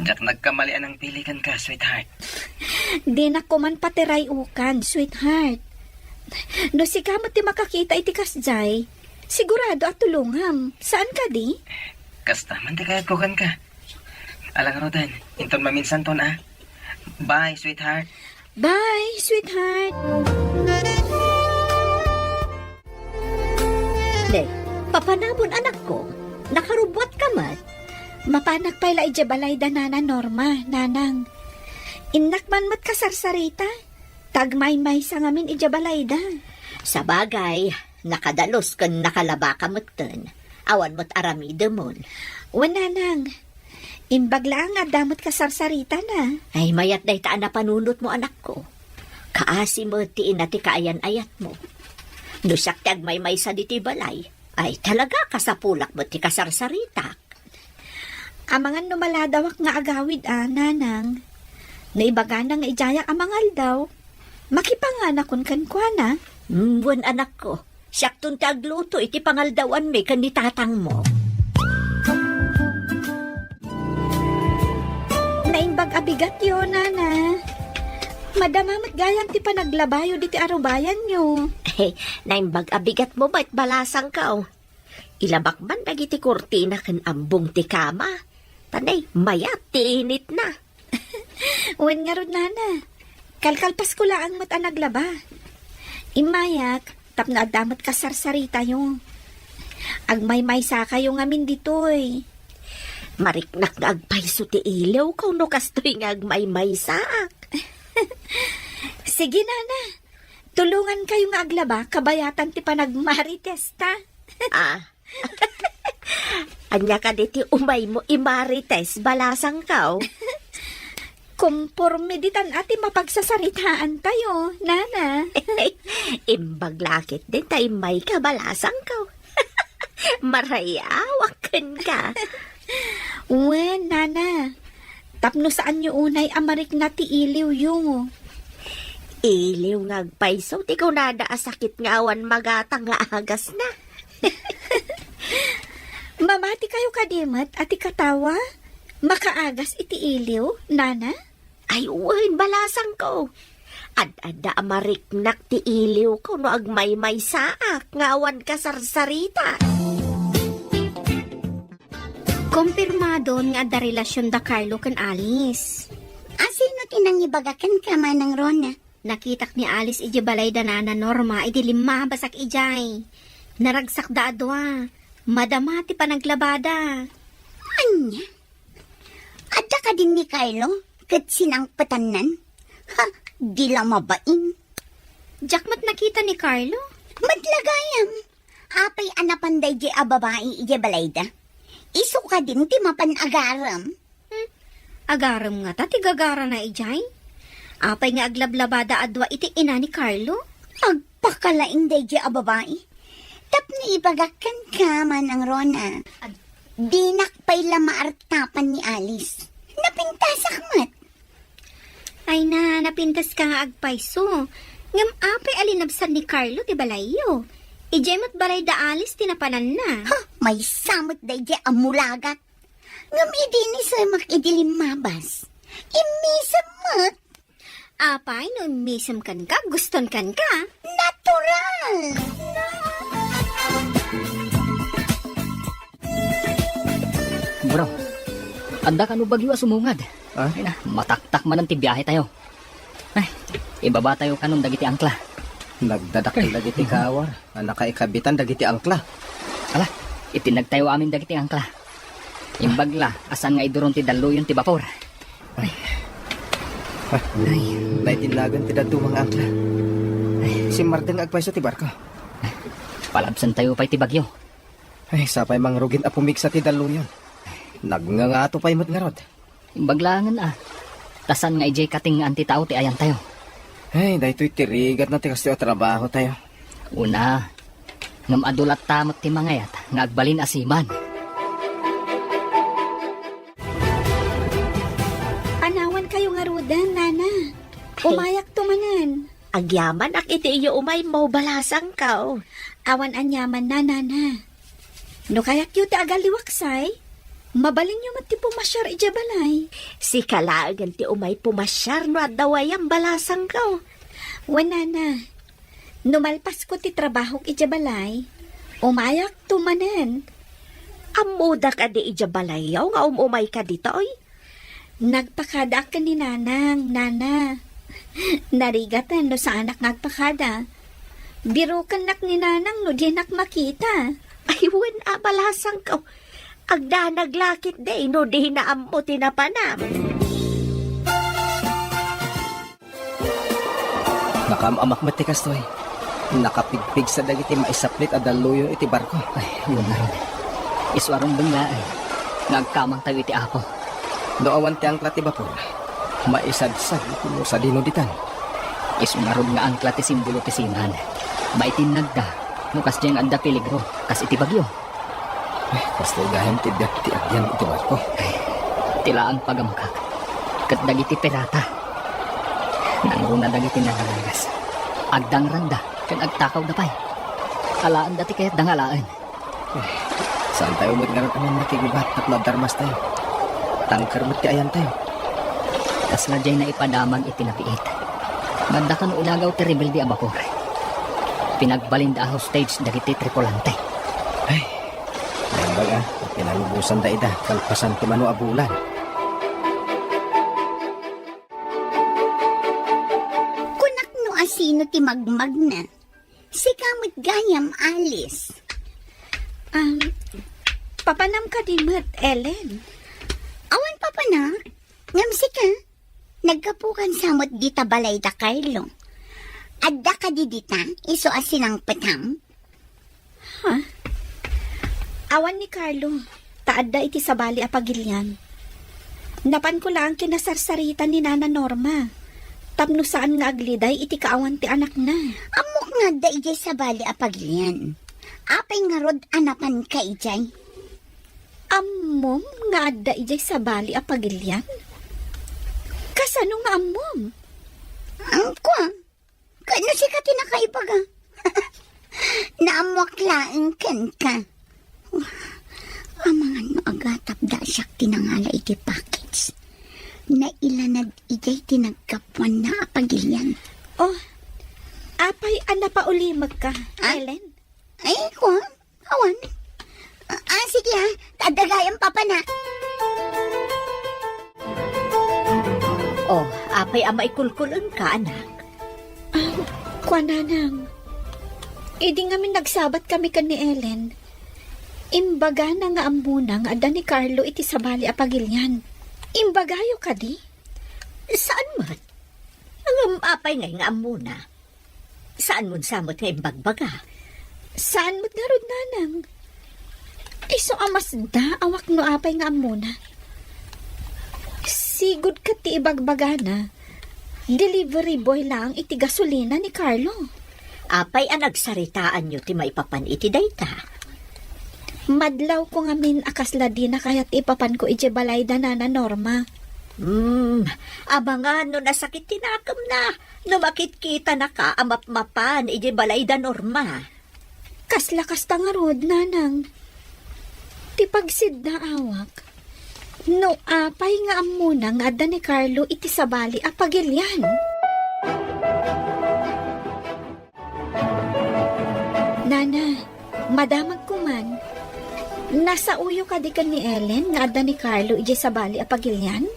Diak nagkamali a nangpili kenka, sweetheart. Dinak koman patiray-ukan, sweetheart. No sika met ti makakita iti kasdiay, sigurado a tulongam. Saan kadi? Kasta man ti kayatko kenka. Ala ngaruden, inton maminsanton, ah. Bye, sweetheart. Bye, sweetheart. Ne, papanamon, anakko. Nakarubbuatka met. Mapanak pay la idiay balayda Nana Norma, nanang. Innak man met kasarsarita. Ta agmaymaysa ngamin idiay balayda. Sabagay, nakadalus ken nakalabaka metten. Awan met aramidemon. Wen, nanang. Imbag laeng nga adda met kasarsaritana. Ay, mayat dayta a napanunotmo, anakko. Kaasi met ti ina ti kaayan-ayatmo. No siak ti agmaymaysa ditoy balay, ay, talaga kasapulak met ti kasarsaritak. Amangan no maladawak nga agawid a, nanang. No ibagana nga idiayak a mangaldaw, makipanganakon kenkuana. Mm, wen, anakko. Siakton ti agluto iti pangaldawanmi ken ni tatangmo. Naimbag a bigatyo, Nana. Madama met gayam ti panaglabayo diti arubayanyo. Naimbag a bigatmo met, balasangko. Ilabak man dagiti kurtina ken ambong ti kama. Ta nay, mayat ti initna. Wen ngarud, Nana. Kalkalpasko laeng met a naglaba. Immayak, tapno adda met kasarsaritayo. Agmaymaysakayo ngamin ditoy. Mariknak nga agpayso ti iliwko no kastoy nga agmaymaysaak. Sige, Nana. Tulongankayo nga aglaba kabayatan ti panagmaritesta. Ah. Ania kadi ti umaymo imarites, balasangko? Komporme ditan a ti mapagsasaritaantayo, Nana. Imbag la ketdin ta immayka, balasangko. Marayawak kenka. Wen, Nana. Tapno saanyo unay a marikna ti iliwyo. Iliw nga agpayso ti kunada a sakit nga awan magatang nga agasna. Mamatikayo kadi met a ti katawa makaagas iti iliw, Nana? Ay, wen, balasangko. Ad-adda a mariknak ti iliwko no agmaymaysaak nga awan kasarsarita. Kompirmadon nga adda relasion da Carlo ken Alice. A, sino ti nangibaga kenka, Manang Rona? Nakitak ni Alice idiay balay da Nana Norma idi limmabasak idiay. Naragsakda a dua. Madama ti panaglabada. Ania? Adda kadin ni Carlo ket sinangpetannan? Ha, di la mabain. Diak met nakita ni Carlo. Met la gayam. Apay a napan daydiay a babai idiay balayda? Isu kadin ti mapan agarem. Hmm, agarem ngata ti gagarana idiay? Apay nga aglablabada a dua iti ina ni Carlo? Agpakalaing daydiay a babai. Tapno ibagak kenka, Manang Rona. Dinak pay la maartapan ni Alice. Napintasak met. Ay na, napintaska nga agpayso. Ngem apay a linabsan ni Carlo ti balayyo? Idiay met balay da Alice ti napananna. Ha, maysa met daydiay a mulagat. Ngem idi inisemak idi limmabas, immisem met. Apay, no immisem kenka, guston kenka? Natural! Bro, adda kano bagyo a sumungad? Ah? Ay na, mataktak manen ti biahe tayo. Ay, ibaba tayo kanon dagiti angkla. Nagdadakkel dagiti kawar a nakaikabitan dagiti angkla. Ala, itinag tayo amin dagiti angkla. Imbag la, a saan nga iduron ti dalluyon ti bapor. Ay. Ah, ay. Naitinnagan ti dadduma nga angkla. Ay. Simmardeng nga agpayso ti barko. Palabsan tayo pay ti bagyo. Ay, sapay mangrugin a pumigsa ti dalluyon. Nagngangato pay met ngarud. Imbag laengen a. Ta saan nga idiay katengngaan ti tao ti ayantayo. Ay, daytoy ti rigatna ti kastoy a trabahotayo. Una, ngem adu latta met ti mangayat nga agbalin a seaman. Panawankayo ngaruden, Nana. Ay. Umayakto manen. Agyamanak iti iyo umaymo, balasangko. Awan aniamanna, Nana. No kayatyo ti agalliwaksay, mabalinyo met ti pumasiar idiay balay. Sika laengen ti umay pumasiar no adda wayam, balasangko. Wen, Nana. No malpasko ti trabahok idiay balay, umayakto manen. Ammoda kadi idiay balayyo nga um-umayka ditoy? Nagpakadaak ken ni Nanang, Nana. Narigaten no saanak nga agpakada. Birokennak ni Nanang no dinak makita. Ay, wen a, balasangko. Agdanag la ketdi no dina ammo ti napanam. Nakaam-amak met ti kastoy. Nakapigpigsa dagiti maisaplit a dalluyon iti barko. Ay, wen ngarud. Isu a rumbeng laeng nga agkamangtayo iti Apo. No awan ti angkla ti bapor, maisadsad no sadino ditan. Isu ngarud nga angkla ti simbolo ti seaman. Maitinnagda no kasdiay nga adda peligro, kas iti bagyo. Ay, kastoy gayam ti biag ti agyan iti barko. Ay, ti laeng pagamakak ket dagiti pirata. Nangruna dagiti nangalangas. Agdangranda ken agtakawda pay. Alaen dati kayatda nga alaen. Saantayo met ngarud a makigubat tapno adda armastayo. Tanker met ti ayantayo. Kasla diay naipadamag iti napiit. Adda kano inagaw ti rebelde a bakor. Pinagbalinda a hostage dagiti tripulante. Ay, naimbag a, pinalubosanda ida, kalpasan ti mano a bulan. Kunak no asino ti magmagna. Sika met gayam, Alice. Um, papanam kadi met, Ellen? Awan papanak. Ngem sika, naggapukan sa met dita balay da Carlo. Adda kadi dita, isu a sinangpetam? Ha? Awan ni Carlo, ta adda iti sabali a pagilian. Napanko laeng kinasarsarita ni Nana Norma, tapno saan nga agliday iti kaawan ti anakna. Ammok nga adda idiay sabali a pagilian. Apay ngarud a napanka idiay? Ammom nga adda idiay sabali a pagilian? Kasano nga ammom? Ang kwa, Ket no sika ti nakaibaga, naammoak laeng kenka. Amangan no agatapda a siak ti nangala iti package. Nailanad idiay ti naggapuanna a pagilian. Oh, apay a napaulimekka, ah? Ellen? Ay, kuan. Awan. Ah, ah, sige, ha. Adda gayam papanak. Oh, apay a maikulkul-engka, anak? Ah, kuan, nanang. Idi ngamin nagsabat kami ken ni Ellen, imbagana nga ammona nga adda ni Carlo iti sabali a pagilian. Imbagayo kadi? Saan met? Ngem apay ngay nga ammona? Saanmon sa met nga imbagbaga? Saan met ngarud, nanang? Isu a masdaawak no apay nga ammona. Sigud ket ti ibagbagana, delivery boy laeng iti gasolina ni Carlo. Apay a nagsaritaanyo ti maipapan iti dayta? Madlawko ngamin a kasla dina kayat ti ipapanko idiay balay da Nana Norma. Hmm, amangan no nasakit ti nakemna no makitkitanaka a mapmapan idiay balay da Norma. Kasla kasta ngarud, nanang. Ti pagsiddaawak, no apay nga ammona nga adda ni Carlo iti sabali a pagilian. Nana, madamagko man. Nasaoyo kadi ken ni Ellen nga adda ni Carlo idiay sabali a pagilian?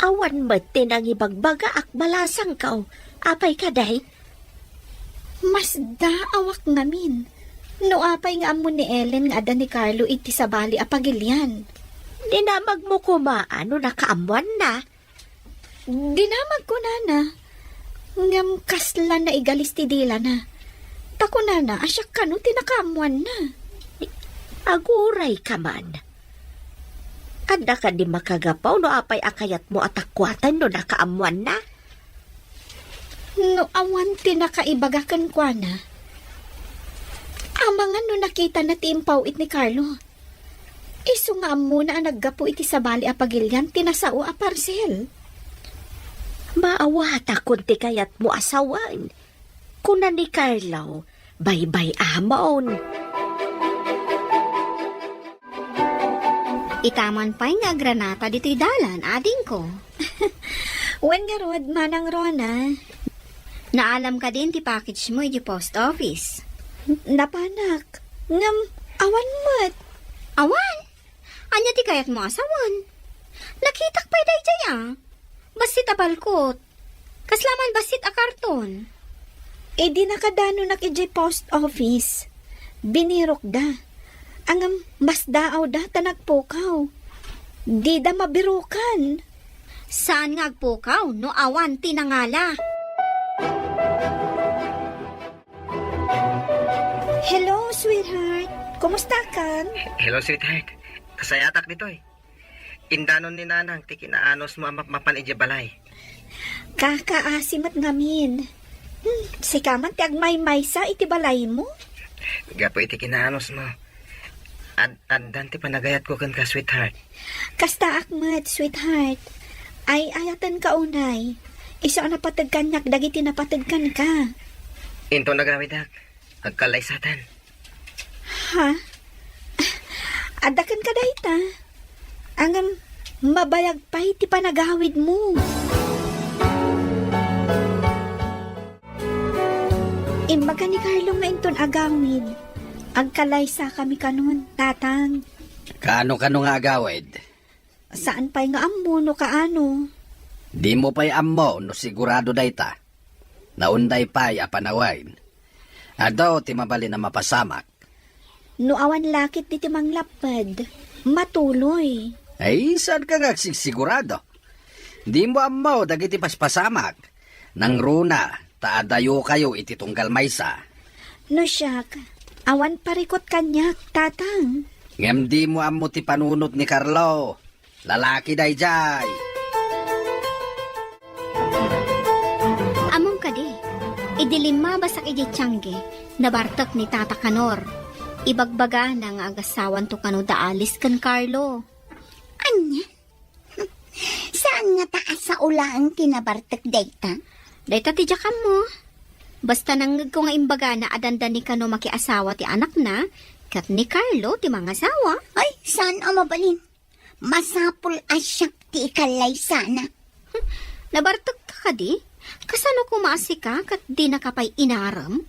Awan met ti nangibagbagaak, balasangko. Apay kadi? Masdaawak ngamin. No apay nga ammo ni Ellen nga adda ni Carlo iti sabali a pagilian? Dinamagmo koma no nakaammoanna. Dinamagko, nana. Ngem kasla naigalis ti dilana. Ta kunana a siak kano ti nakaammoanna. Agurayka man. Adda kadi makagapu no apay a kayatmo a takuaten no nakaammoanna? No awan ti nakaibaga kenkuana, amangan no nakitana ti impaw-it ni Carlo. Isu nga ammona a naggapu iti sabali a pagilian ti nasao a parcel. Maawatakon ti kayatmo a sawen, kuna ni Carlo, baybay-amon. Ita man pay nga agranata ditoy dalan, adingko. Wen ngarud, Manang Rona. Naalam kadin ti package mo iti post office? Napanak. Ngem, awan met. Awan? Ania ti kayatmo a sawen? Nakitak pay daydiay a. Bassit a balkot. Kasla man bassit a karton. Idi nakadanonak idiay post office, binirokda. Ngem, masdaawda ta nagpukaw. Dida mabirokan. Saan nga agpukaw no awan ti nangala? Hello, sweetheart. Kumusta kan? Hello, sweetheart. Sayatak ditoy. Indanon ni Nanang ti kinaanusmo a mapmapan idiay balay. Kakaasi met ngamin. Hmm, sika man ti agmaymaysa iti balaymo? Gapu iti kinaanusmo. Ad-, addan ti panagayatko kenka, sweetheart. Kastaak met, sweetheart. Ay-ayatenka unay. Isu a napateg kaniak dagiti napateg kenka. Inton agawidak, Agkallaysatan. Ha? Adda kenka dayta? Ngem mabayag pay ti panagawidmo. Imbaga ni Carlo nga inton agawid, agkallaysakami kanon, Tatang. Kaano-kano nga agawid? Saan pay nga ammo no kaano. Dimo pay ammo no sigurado dayta. Naunday pay a panawen. Adu ti mabalin a mapasamak. No awan la ketdi ti manglapped, matuloy. Ay, saanka nga agsigsigurado? Dimo ammo dagiti paspasamak. Nangruna, ta adayokayo iti tunggal maysa. No siak, awan parikut kaniak, Tatang. Ngem dimo ammo ti panunot ni Carlo. Lalaki daydiay. Ammom kadi, idi limmabasak idiay tiangge, nabartek ni Tata Kanor. Ibagbagana nga agasawanto kano da Alice ken Carlo. Ania? Saan ngata a sao laeng ti nabartek dayta? Dayta ti diak ammo. Basta nangngegko nga imbagana a dandani kano makiasawa ti anakna, ket ni Carlo ti mangasawa. Ay, saan a mabalin. Masapul a siak ti ikallaysana. Hmm, nabartekka kadi? Kasano koma a sika ket dinaka pay inarem?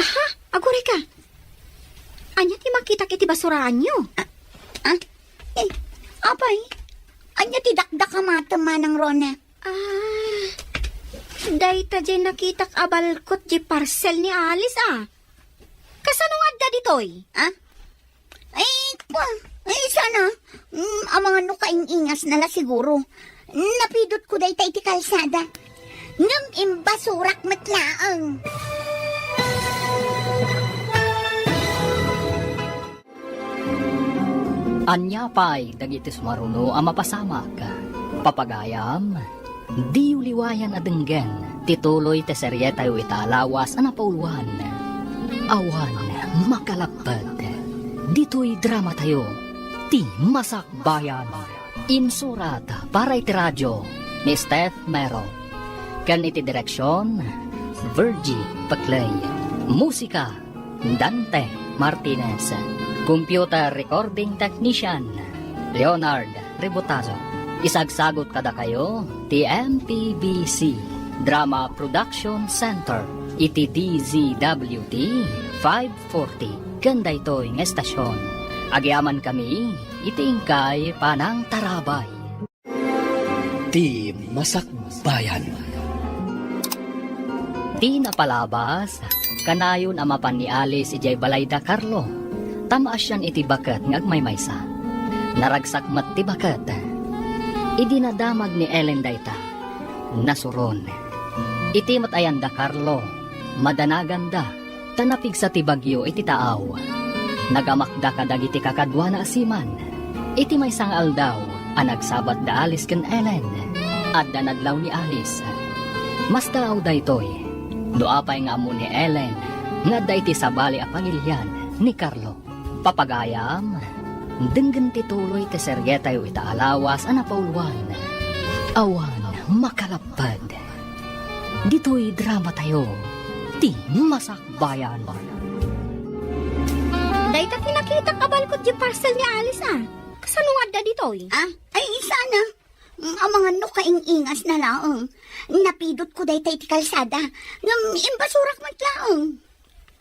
Aha, agurayka. Ania ti makitak iti basuraanyo? Ah, ah, eh, apay, ania ti dakdakamatem, Manang Rona? Ah, dayta diay nakitak a balkot diay parcel ni Alice, a. Kasano nga adda ditoy? Ah? Ay, pa, ay, sana. Mm, amangan no kaing-ingasna la siguro. Napidotko dayta iti kalsada. Ngem imbasurak met laeng. Ania pay dagiti sumaruno a mapasamak? Papagayam, diyo liwayan a denggen ti tuloy ti serietayo ita a lawas a napauluan, Awan Makalapped. Ditoy dramatayo, Ti Masakbayan. Insurat para iti radio ni Steph Mero. Ken iti direksion, Virgie Paclay. Musika, Dante Martinez. Computer recording technician, Leonard Rebotazo. Isagsagut kadakayo ti M P B C Drama Production Center iti D Z W T five forty ken daytoy nga estasion. Agyamankami iti inkay panangtarabay. Ti Masakbayan. Ti napalabas, kanayon a mapan ni Alice idiay balayda, Carlo, ta maasian iti baket nga agmaymaysa. Naragsak met ti baket. Idi nadamag ni Ellen dayta, nasuron. Iti met ayanda, Carlo, madanaganda ta napigsa ti bagyo iti taaw. Nagamakda kadagiti kakaduana a seaman. Iti maysa nga aldaw a nagsabat da Alice ken Ellen, adda nadlaw ni Alice. Mastaaw daytoy, no apay nga ammo ni Ellen nga adda iti sabali a pagilian ni Carlo. Papagayam, denggen ti tuloy ti serietayo ita a lawas a napauluan, Awan Makalapped. Ditoy dramatayo, Ti Masakbayan. Dayta ti nakitak a balkot diay parcel ni Alice, a. Kasano nga adda ditoy? Ah, ay, sana. Amangan no kaing-ingasna laeng. Napidotko dayta iti kalsada. Ngem imbasurak met laeng.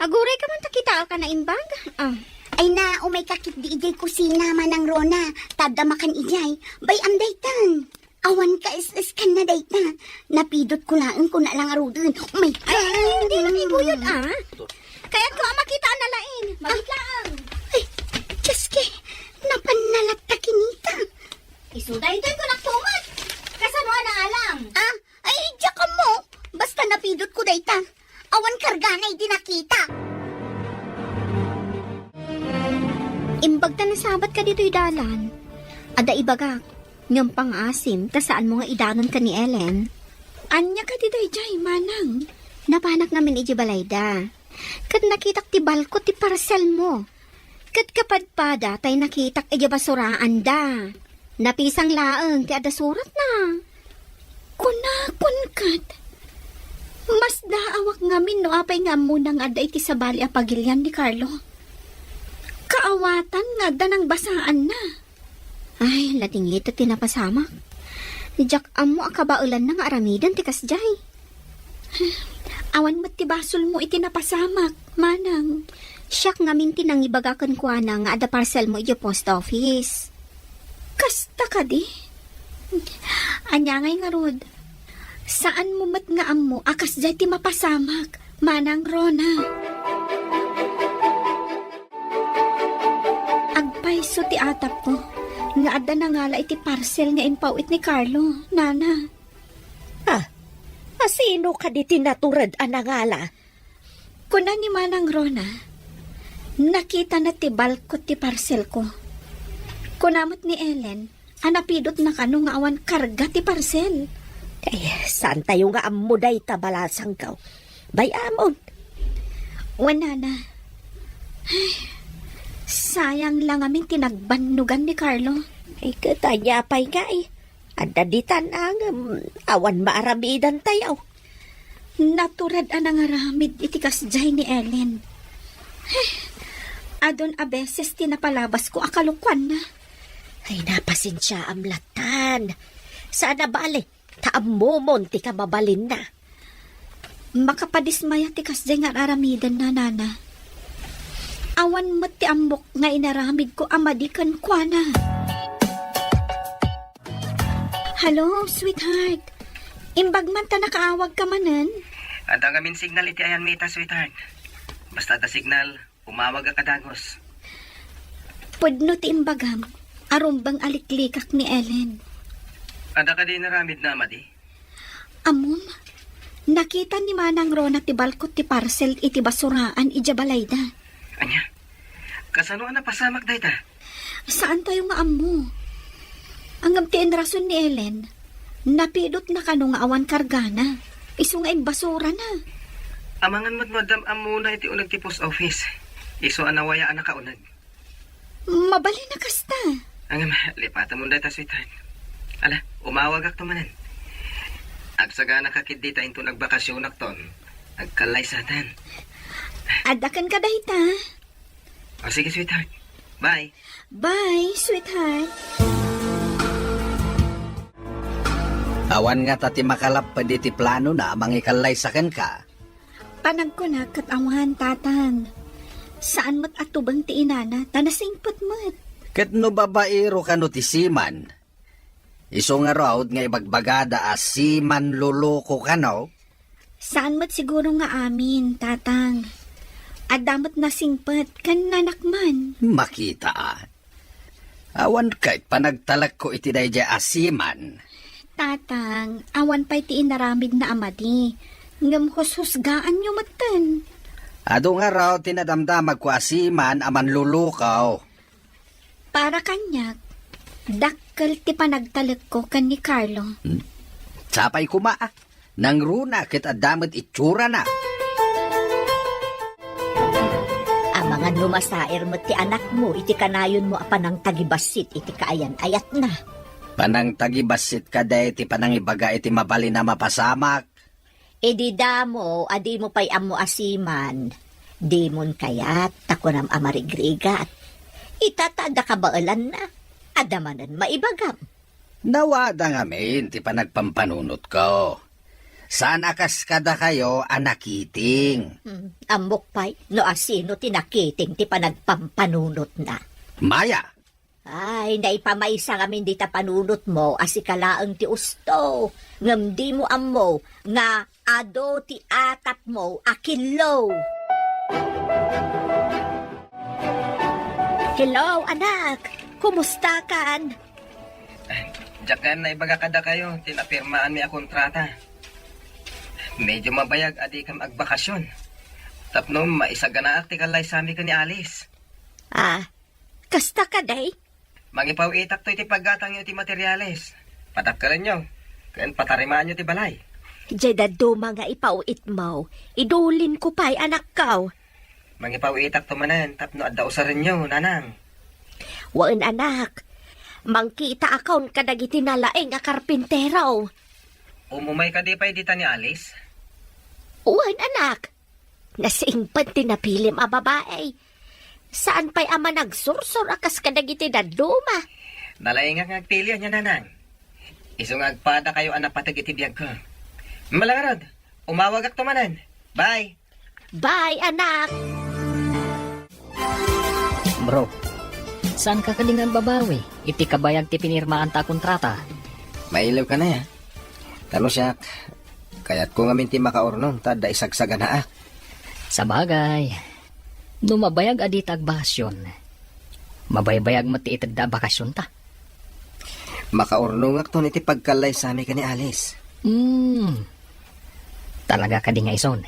Agurayka man ta kitaak a naimbag. Ah. Ay na, umayka ketdi idiay kusina, Manang Rona. Ta adda makan idiay. Bay-am daytan. Awan ka es-eskanna dayta. Napidotko laeng kuna la ngaruden. Umayka. Ay, ay, ay, dina kiguyod, ah. Kayatko a makitaanna laeng. Mabiit laeng. Ay, Diyos ki, napanna latta kinita. Isu daytoy kunak tumet. Kasano a naalang? Ah, ay, diak ammo. Basta napidotko dayta. Awan kargana idi nakita. Imbag ta nasabatka ditoy dalan. Adda ibagak, ngem pangaasim ta saanmo nga idanon ken ni Ellen. Ania kadi daydiay, manang? Napanak ngamin idiay balayda. Ket nakitak ti balkot ti parcelmo. Ket kapadpada tay nakitak idiay basuraanda. Napisang laeng ti adda suratna. Kunakon ket, Masdaawak ngamin no apay nga ammona nga adda iti sabali a pagilian ni Carlo. Kaawatan nga adda nangbasaanna. Ay, latinglit ti napasamak. Diak ammo a kabaelanna nga aramiden ti kasdiay. Awan met ti basolmo iti napasamak, manang. Siak ngamin ti nangibaga kenkuana nga adda parcelmo idiay post office. Kasta kadi? Ania ngay ngarud? Saanmo met nga ammo a kasdiay ti mapasamak, Manang Rona. Agpayso ti atapko nga adda nangala iti parcel nga impaw-it ni Carlo, nana. Ah, asino kadi ti natured a nangala? Kuna ni Manang Rona, nakitana ti balkot ti parcelko. Kuna met ni Ellen, a napidotna kano nga awan karga ti parcel. Ay, saantayo nga ammo dayta, balasangko. Bay-amon. Wen, nana. Ay, sayang la ngamin ti nagbannogan ni Carlo. Ay, ket ania pay ngay? Adda ditan a ngem awan maaramidantayo. Natured a nangaramid iti kasdiay ni Ellen. Ay, adun a beses ti napalabasko a kalokuanna. Ay, napasensiaam lattan. Saan a bale, ta ammomon ti kamabalinna. Makapadismaya ti kasdiay nga ar-aramidenna, nana. Awan met ti ammok nga inaramidko a madi kenkuana. Hello, sweetheart. Imbag man ta nakaawagka manen? Adda ngamin signal iti ayanmi ita, sweetheart. Basta adda signal, umawagak a dagus. Pudno ti imbagam, a rumbeng a liklikak ni Ellen. Adda kadi inaramidna a madi? Ammom, nakita ni Manang Rona ti balkot ti parcel iti basuraan idiay balayda. Ania? Kasano a napasamak dayta? Saantayo nga ammo. Ngem ti inrason ni Ellen, napidotna kano nga awan kargana. Isu nga imbasurana. Amangan met no addam ammona iti uneg ti post office. Isu a nawaya a nakauneg. Mabalin a kasta. Ngem, lipatemon dayta, sweetheart. Ala, umawagakto manen. Agsaganaka ketdi ta inton agbakasionakton, agkallaysatan. Adda kenka dayta. O, sige, sweetheart. Bye. Bye, sweetheart. Awan ngata ti makalapped iti planona a mangikallaysa kenka. Panagkunak ket awan, Tatang. Saan met a tubeng ti inana, ta nasingpet met. Ket no babaero kano ti seaman, isu ngarud nga ibagbagada a seaman loloko kano? Saan met siguro nga amin, Tatang. Adda met nasingpet ken nanakman. Makita a. Awan ket panagtalekko iti daydiay a seaman. Tatang, awan pay ti inaramidna a madi, ngem hushusgaanyo metten. Adu ngarud ti nadamdamagko a seaman a manlulukaw. Para kaniak, dakkel ti panagtalekko ken ni Carlo. Hmm? Sapay koma, a. Nangruna ket adda met itsurana. Amangan no masair met ti anakmo iti kanayonmo a panangtagibassit iti kaayan-ayatna. Panangtagibassit kadi ti panangibaga iti mabalin a mapasamak? Idi damo a dimo pay ammo a seaman, dimon kayat ta kunam a marigrigat. Ita ta adda kabaelanna, adda manen maibagam. Nawada ngamin ti panagpampanunotko. Saan a kas kadakayo a nakiting. Hmm, ammok pay no asino ti nakiting ti panagpampanunotna. Maya! Ay, naipamaysa ngamin dita panunotmo a sika laeng ti usto, ngem dimo ammo nga adu ti atapmo a killo. Hello, anak! Kumustakan? Diak gayam naibaga kadakayo ti napirmaanmi a kontrata. Medyo mabayag a dikam agbakasyon. Tapno maisaganaak ti kallaysami ken ni Alice. Ah, kasta kadi? Mangipaw-itakto iti paggatangyo iti materiales. Padakkelenyo, ken patarimaanyo ti balay. Diay dadduma nga ipaw-itmo, idulinko pay, anakko. Mangipaw-itakto manen tapno adda usarenyo, nanang. Wen, anak. Mangkitaakon kadagiti nalaing a karpintero. Umumay kadi pay dita ni Alice? Wen, anak. Nasingpet ti napilim a babai. Saan pay a managsursor a kas kadagiti dadduma. Nalaingak nga agpili, ania, nanang. Isu nga agpadakayo a napateg iti biagko. Mala ngarud, umawagakto manen. Bye. Bye, anak. Bro, saan ka kadi nga agbabawi iti kabayag ti pinirmaanta a kontrata? Mailiw ka na ya. Tano siak, kayatko ngamin ti makaurnong ta adda isagsaganaak. Sabagay, no mabayag a dita agbakasyon, mabaybayag met ti itedda a bakasyonta. Makaurnongakton iti pagkallaysami ken ni Alice. Hmm. Talaga kadi nga ison?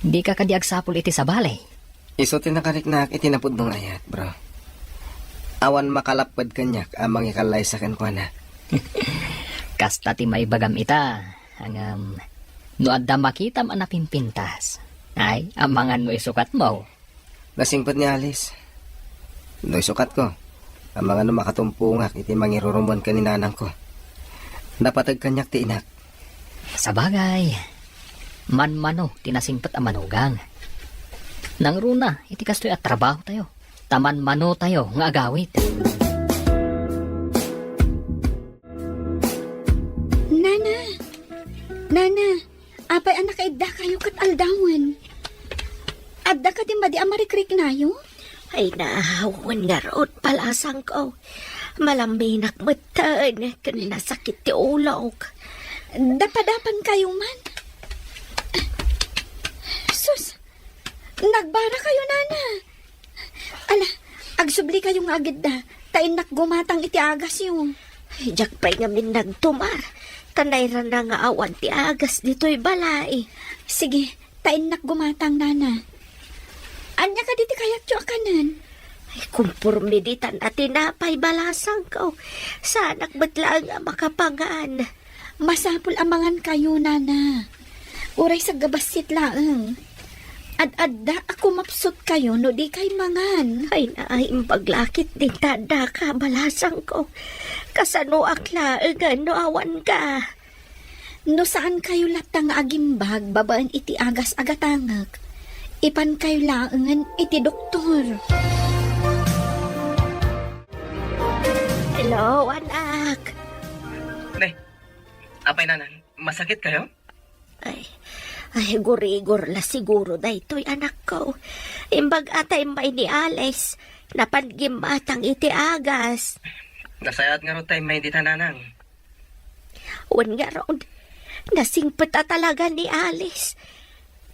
Dika kadi agsapul iti sabali? Isu ti nakariknaak iti napudno nga ayat, bro. Awan makalapped kaniak a mangikallaysa kenkuana. Kasta ti maibagam ita, ngem no adda makitam a napimpintas, ay, amangan no isukatmo. Nasingpet ni Alice. No isukatko, amangan no makatumpongak iti mangirurumuen ken ni nanangko. Napateg kaniak ti inak. Sabagay, manmano ti nasingpet a manugang. Nangruna iti kastoy a trabahotayo, ta manmanotayo nga agawid. Nana! Nana! Apay a nakaiddakayo ket aldawen? Adda kadi madi a marikriknayo? Ay, naawan ngarud, balasangko. Malamminak metten ken nasakit ti ulok. Dapadapankayo man? Sus! Nagbara kayo, nana. Ala, agsubli kayo nga agidda, ta innak gumatang iti agasyo. Ay, diak pay ngamin nagtumar, ta nairana nga awan ti agas ditoy balay. Sige, ta innak gumatang, nana. Ania kadi ti kayatyo a kanen? Ay, kumporme ditan a tinapay, balasangko. Saanak met laeng a makapangan. Masapul a mangan kayo, nana. Uray saggabassit laeng. Ad-adda a kumapsut kayo no di kay mangan. Ay, naimbag lakit din tadda ka, balasangko. Kasanoak laeng no awan ka? No saan kayo latta nga agimbag babaen iti agas a gatangek, ipan kayo laengen iti doktor. Hello, anak. Ne, apay, nanang, masakit kayo? Ay, ay, gurigor la siguro daytoy, anakko. Imbag a ta immay ni Alice, napan gimmatang iti agas. Nasayaat ngarud ta immay dita, nanang. Wen ngarud, nasingpet a talaga ni Alice.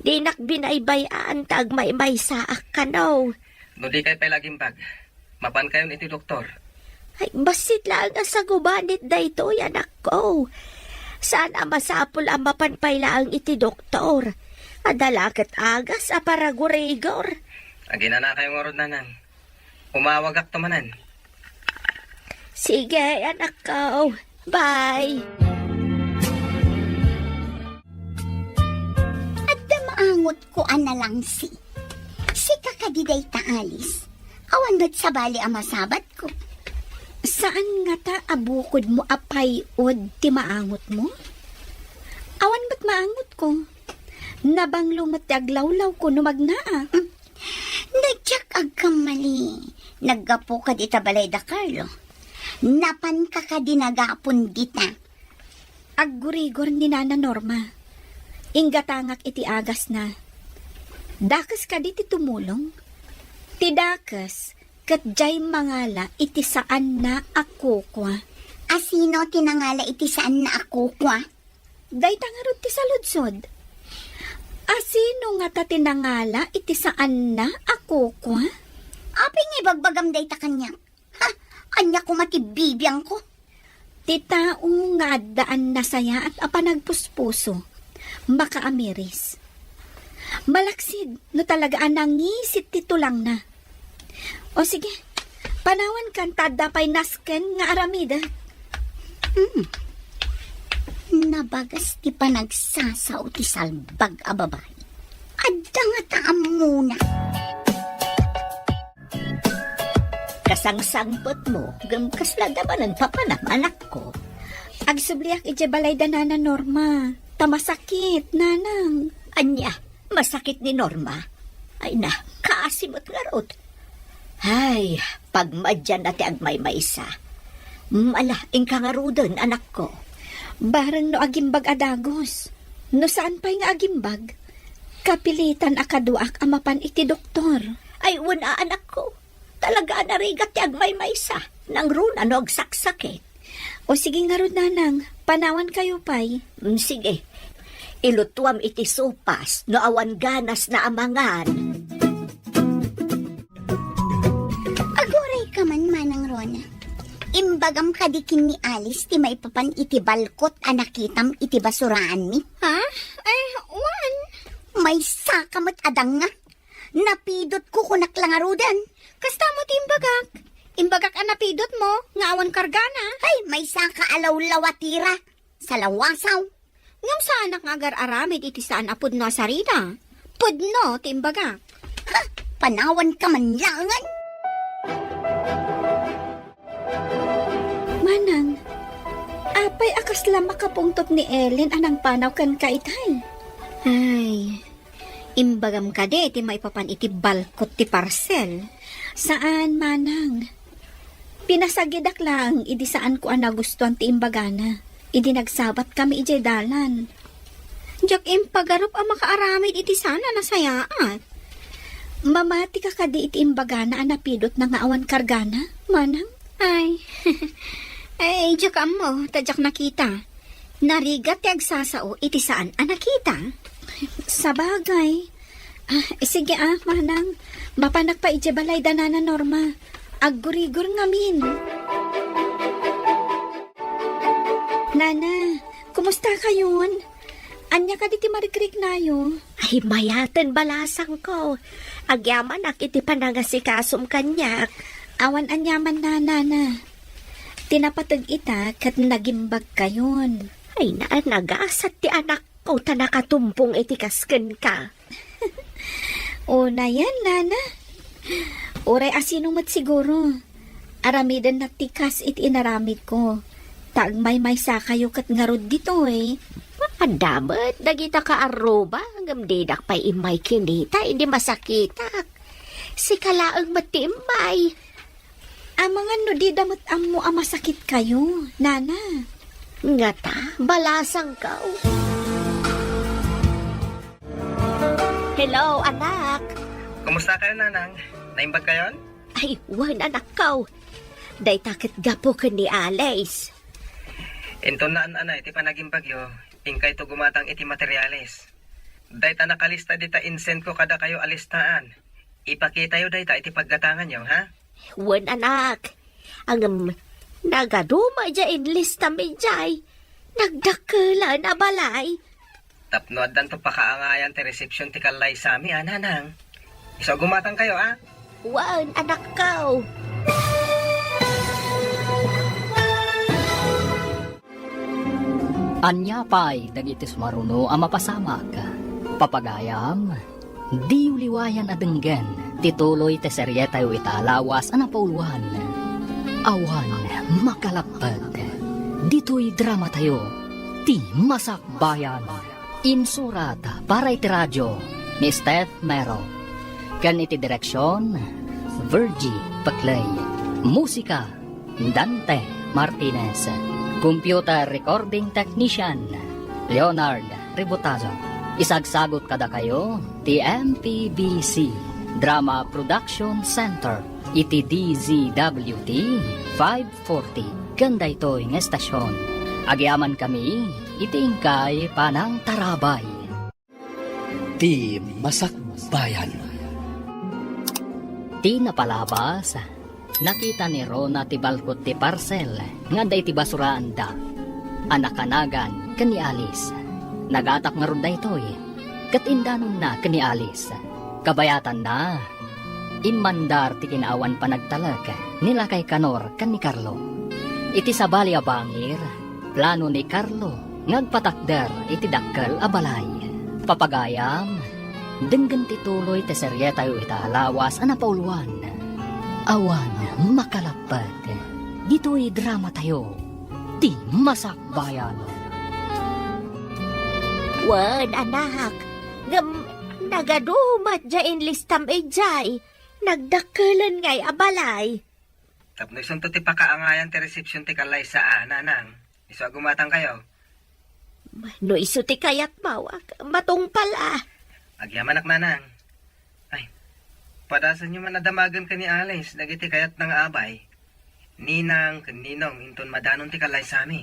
Dinak binaybay-an ta agmaymaysaak kano. No di kay pay lagimbag, mapan kayon iti doktor. Ay, bassit laeng a sagubanit daytoy, anakko. Saan a masapul a mapan pay laeng iti doktor. Adda la ket agas a paragurigor. Aginana kayo ngarud, nanang. Umawagakto manen. Sige, anakko. Bye. Adda maangotko a nalangsi. Sika kadi dayta, Alice? Awan met sabali a masabatko. Saan ngata a bukodmo a pay-od ti maangotmo? Awan met maangotko. Nabanglo met ti aglawlawko no magnaak. Mm. No diak agkammali, naggapuka dita balay da Carlo. Napanka kadi nagapon dita? Aggurigor ni Nana Norma. Inggatangak iti agasna. Dakes kadi ti tumulong? Ti dakes, ket diay mangala iti saanna a kukua. Asino ti nangala iti saanna a kukua? Dayta ngarud ti saludsod. Asino ngata ti nangala iti saanna a kukua? Apay nga ibagbagam dayta kaniak? Ha? Ania koma ti bibiangko? Ti tao nga addaan nasayaat a panagpuspuso, makaamiris. Malaksid no talaga a nangisit ti tulangna. O sige, panawankan ta adda pay nasken nga aramidek. Hmm. Nabagas ti panagsasao ti salbag a babai. Adda ngata ammona. Kasangsangpetmo, ngem kasla adda manen papanam, anakko. Agsubliak idiay balay da Nana Norma. ta masakit, nanang. Ania, masakit ni Norma? Ay na, kaasi met ngarud. Ay, pagmadianna ti agmaymaysa. Mala, inka ngaruden, anakko. Bareng no agimbag a dagus. No saan pay nga agimbag, kapilitan a kaduak a mapan iti doktor. Ay, wen a, anakko. Talaga a narigat ti agmaymaysa. Nangruna no agsaksakit. O sige ngarud, nanang, panawankayo pay. Mm, sige. Ilutuam iti sopas no awan ganasna a mangan. Aguray ka man, Manang Rona. Imbagam kadi ken ni Alice ti maipapan iti balkot a nakitam iti basuraanmi? Ha? Ay, wen. Maysa ka met a danga. Napidotko, kunak la ngaruden. Kasta met ti imbagak. Imbagak a napidotmo nga awan kargana. Ay, maysa ka a lawlawatira. Salawasaw. Ngem saanak nga agar-aramid iti saan a pudno a sarita. Pudno ti imbagak. Ha? Panawanka man laengen? Manang, apay a kasla makapungtot ni Ellen a nangpanaw kenka itay? Ay, imbagam kadi ti maipapan iti balkot ti parcel? Saan, manang. Pinasagidak laeng idi saanko a nagustuan ti imbagana. Idi nagsabatkami idiay dalan. Diak impagarup a makaaramid iti saan a nasayaat. Mamatika kadi iti imbagana a napidotna nga awan kargana, manang? Ay, ay, diak ammo, ta diak nakita. Narigat ti agsasao iti saan a nakita. Sabagay. Ah, sige ah, manang. Mapanak pay idiay balay da Nana Norma. Aggurigor ngamin. Nana, kumusta kayon? Ania kadi ti marikriknayo? Ay, mayaten, balasangko. Agyamanak iti panangasikasom kaniak. Awan aniaman, Nana. Ti napateg ita ket nagimbag kayon. Ay, na, nagasat ti anakko ta nakatumpong iti kas kenka. Unayen, Nana. Uray a sino met siguro. Aramidenna ti kas iti inaramidko. Ta agmaymaysa kayo ket ngarud ditoy. Adda met dagita kaarruba, ngem didak pay immay kinita idi masakitak. Sika laeng met ti immay. Amangan no dida met ammo a masakit kayo, Nana. Ngata, balasangko. Hello, anak. Kumusta kayo, Nanang? Naimbag kayon? Ay, wen, anakko. Dayta ket gapu ken ni Alice. Inton naan-anay ti panagimbagyo, inkayto gumatang iti materiales. Dayta nakalista dita insendko kadakayo a listaan. Ipakitayo dayta iti paggatanganyo, ha? Wen, anak. Ngem, nagaduma diay inlistami diay. Nagdakkelan a balay. Tapno addanto pakaangayan ti resepsion ti kallaysami, a, Nanang. Isu a gumatangkayo, a? Wen, anakko. Ania pay dagiti sumaruno a mapasamak? Papagayam, diyo liwayan a denggen ti tuloy ti serietayo ita a lawas a napauluan. Awan makalappek. Ditoy dramatayo, Ti Masakbayan. Insurat para iti radio ni Steph Mero, ken iti direksion, Virgie Paclay. Musika, Dante Martinez. Computer recording technician, Leonard Ributazo. Isagsagot kadakayo ti M P B C Drama Production Center iti D Z W T five forty ken daytoy nga estasion. Agyamankami iti inkay panangtarabay. Ti Masakbayan. Ti napalabas, nakita ni Rona ti balkot ti parsel nga adda iti basuraanda a nakanagan ken ni Alice. Nagatak ngarud daytoy ket indanonna ken ni Alice. Kabayatanna, immandar ti kinaawan panagtalek ni Lakay Kanor ken ni Carlo. Iti sabali a bangir, plano ni Carlo nga agpatakder iti dakkel a balay. Papagayam, denggen ti tuloy ti serietayo ita a lawas a napauluan. Awan makalappek ditoy dramatayo, Ti Masakbayan. Wen, anak. Ngem, nagadu met diay inlistam idiay. Nagdakkelen ngay a balay. Tapno isunto ti pakaangayan ti resepsiyon ti kallaysa a, nanang. Isu a gumatangkayo. No isu ti kayatmo, ak-, matungpal a. Agyamanak, nanang. Ay, padasenyo man a damagen ken ni Alice dagiti kayatna nga abay. Ninang ken ninong inton madanon ti kallaysami.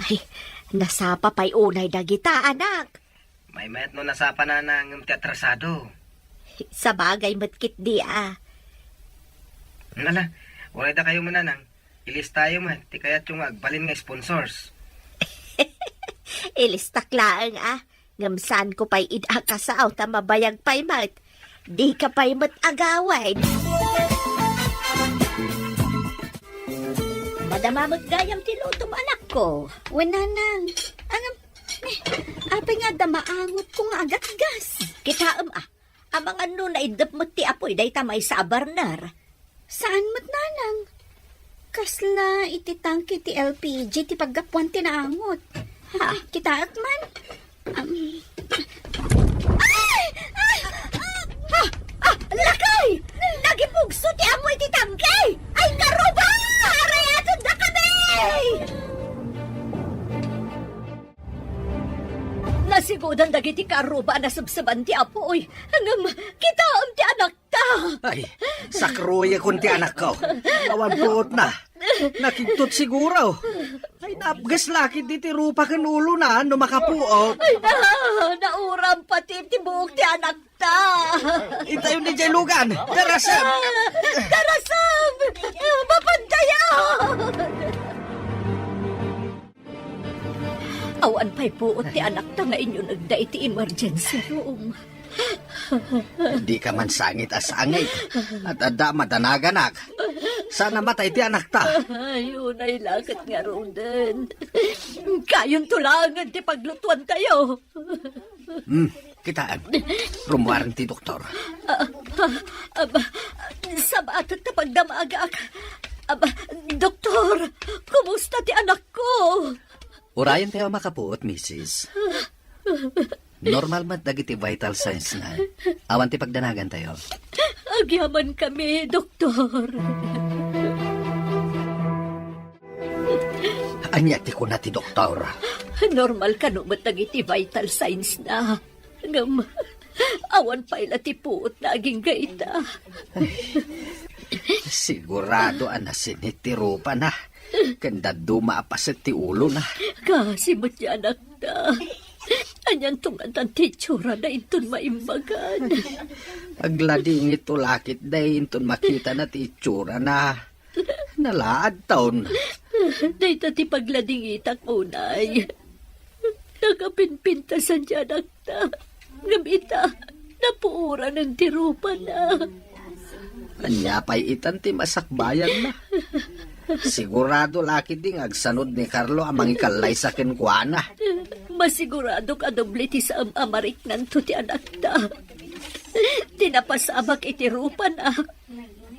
Ay, nasapa pay unay dagita, anak. Maymayat no nasapa, nanang, ngem ti atrasado. Sabagay met ketdi a. Ala, uray dakayo man, nanang. Ilistayo met ti kayatyo nga agbalin nga sponsors. Ilistak laeng a. Ngem saanko pay ida a kasao ta mabayag pay met. Dika pay met agawid. Madama met gayam ti lutom, anakko. Wen, nanang. Ngem, eh, apay nga adda maangotko nga agatgas? Kitaem a. Amangan no naiddep met ti apuy dayta maysa a burner. Saan met, nanang? Kasla iti tangke ti L P G ti paggapuan ti naangot. Ha, kitaek man. Am. Ay! Ay! Ah! Ah! Ah! Lakay! Nagipugso ti amoy ti tangke! Ay, karuba! Arayatendak kami! Nasigudan dagiti karuba a nasebseban ti apuy. Ngem, kitaem ti anakta. Ay, sakruyekon ti anakko. Awan puotna. Nakigtot siguro. Ay, napges la ketdi ti rupa ken ulona no makapuot. Ay, na, nauram pati ti buok ti anakta. Itayo ni Jay Lugan. Darasem! Darasem! Mapantayan! Awan pay puot ti anakta nga inyunegda iti emergency room. Dika man sangit a sangit. At adda madanaganak. Saan a matay ti anakta. Ay, unay la ket ngaruden. Kayonto laengen ti paglutuantayo. Hmm, kitaem. Rummuar ti doktor. Ah, ah, aba, sabaat ta pagdamagak. Aba, doktor, kumusta ti anakko? Urayentayo a makapuot, misis. Normal met dagiti vital signs na. Awan ti pagdanagantayo. Agyamankami, doktor. Ania ti kuna ti doktor? Normal kano met dagiti vital signs na. Ngem, awan pay la ti puotna agingga ita. Sigurado a nasinit ti rupana, ken dadduma a paset ti ulona. Kaasi met ti anakta. Anianto ngatan ti itsurana inton maimbagan? Agladingitto la ketdi inton makitana ti itsurana. Nalaadton. Dayta ti pagladingitak unay. Nakapimpintasan ti anakta. Ngem ita, napuoranen ti rupana. Ania pay itan ti masakbayanna? Sigurado la ketdi nga agsanud ni Carlo a mangikallaysa kenkuana. Masiguradok a doble ti saan a mariknanto ti anakta. Ti napasamak iti rupana.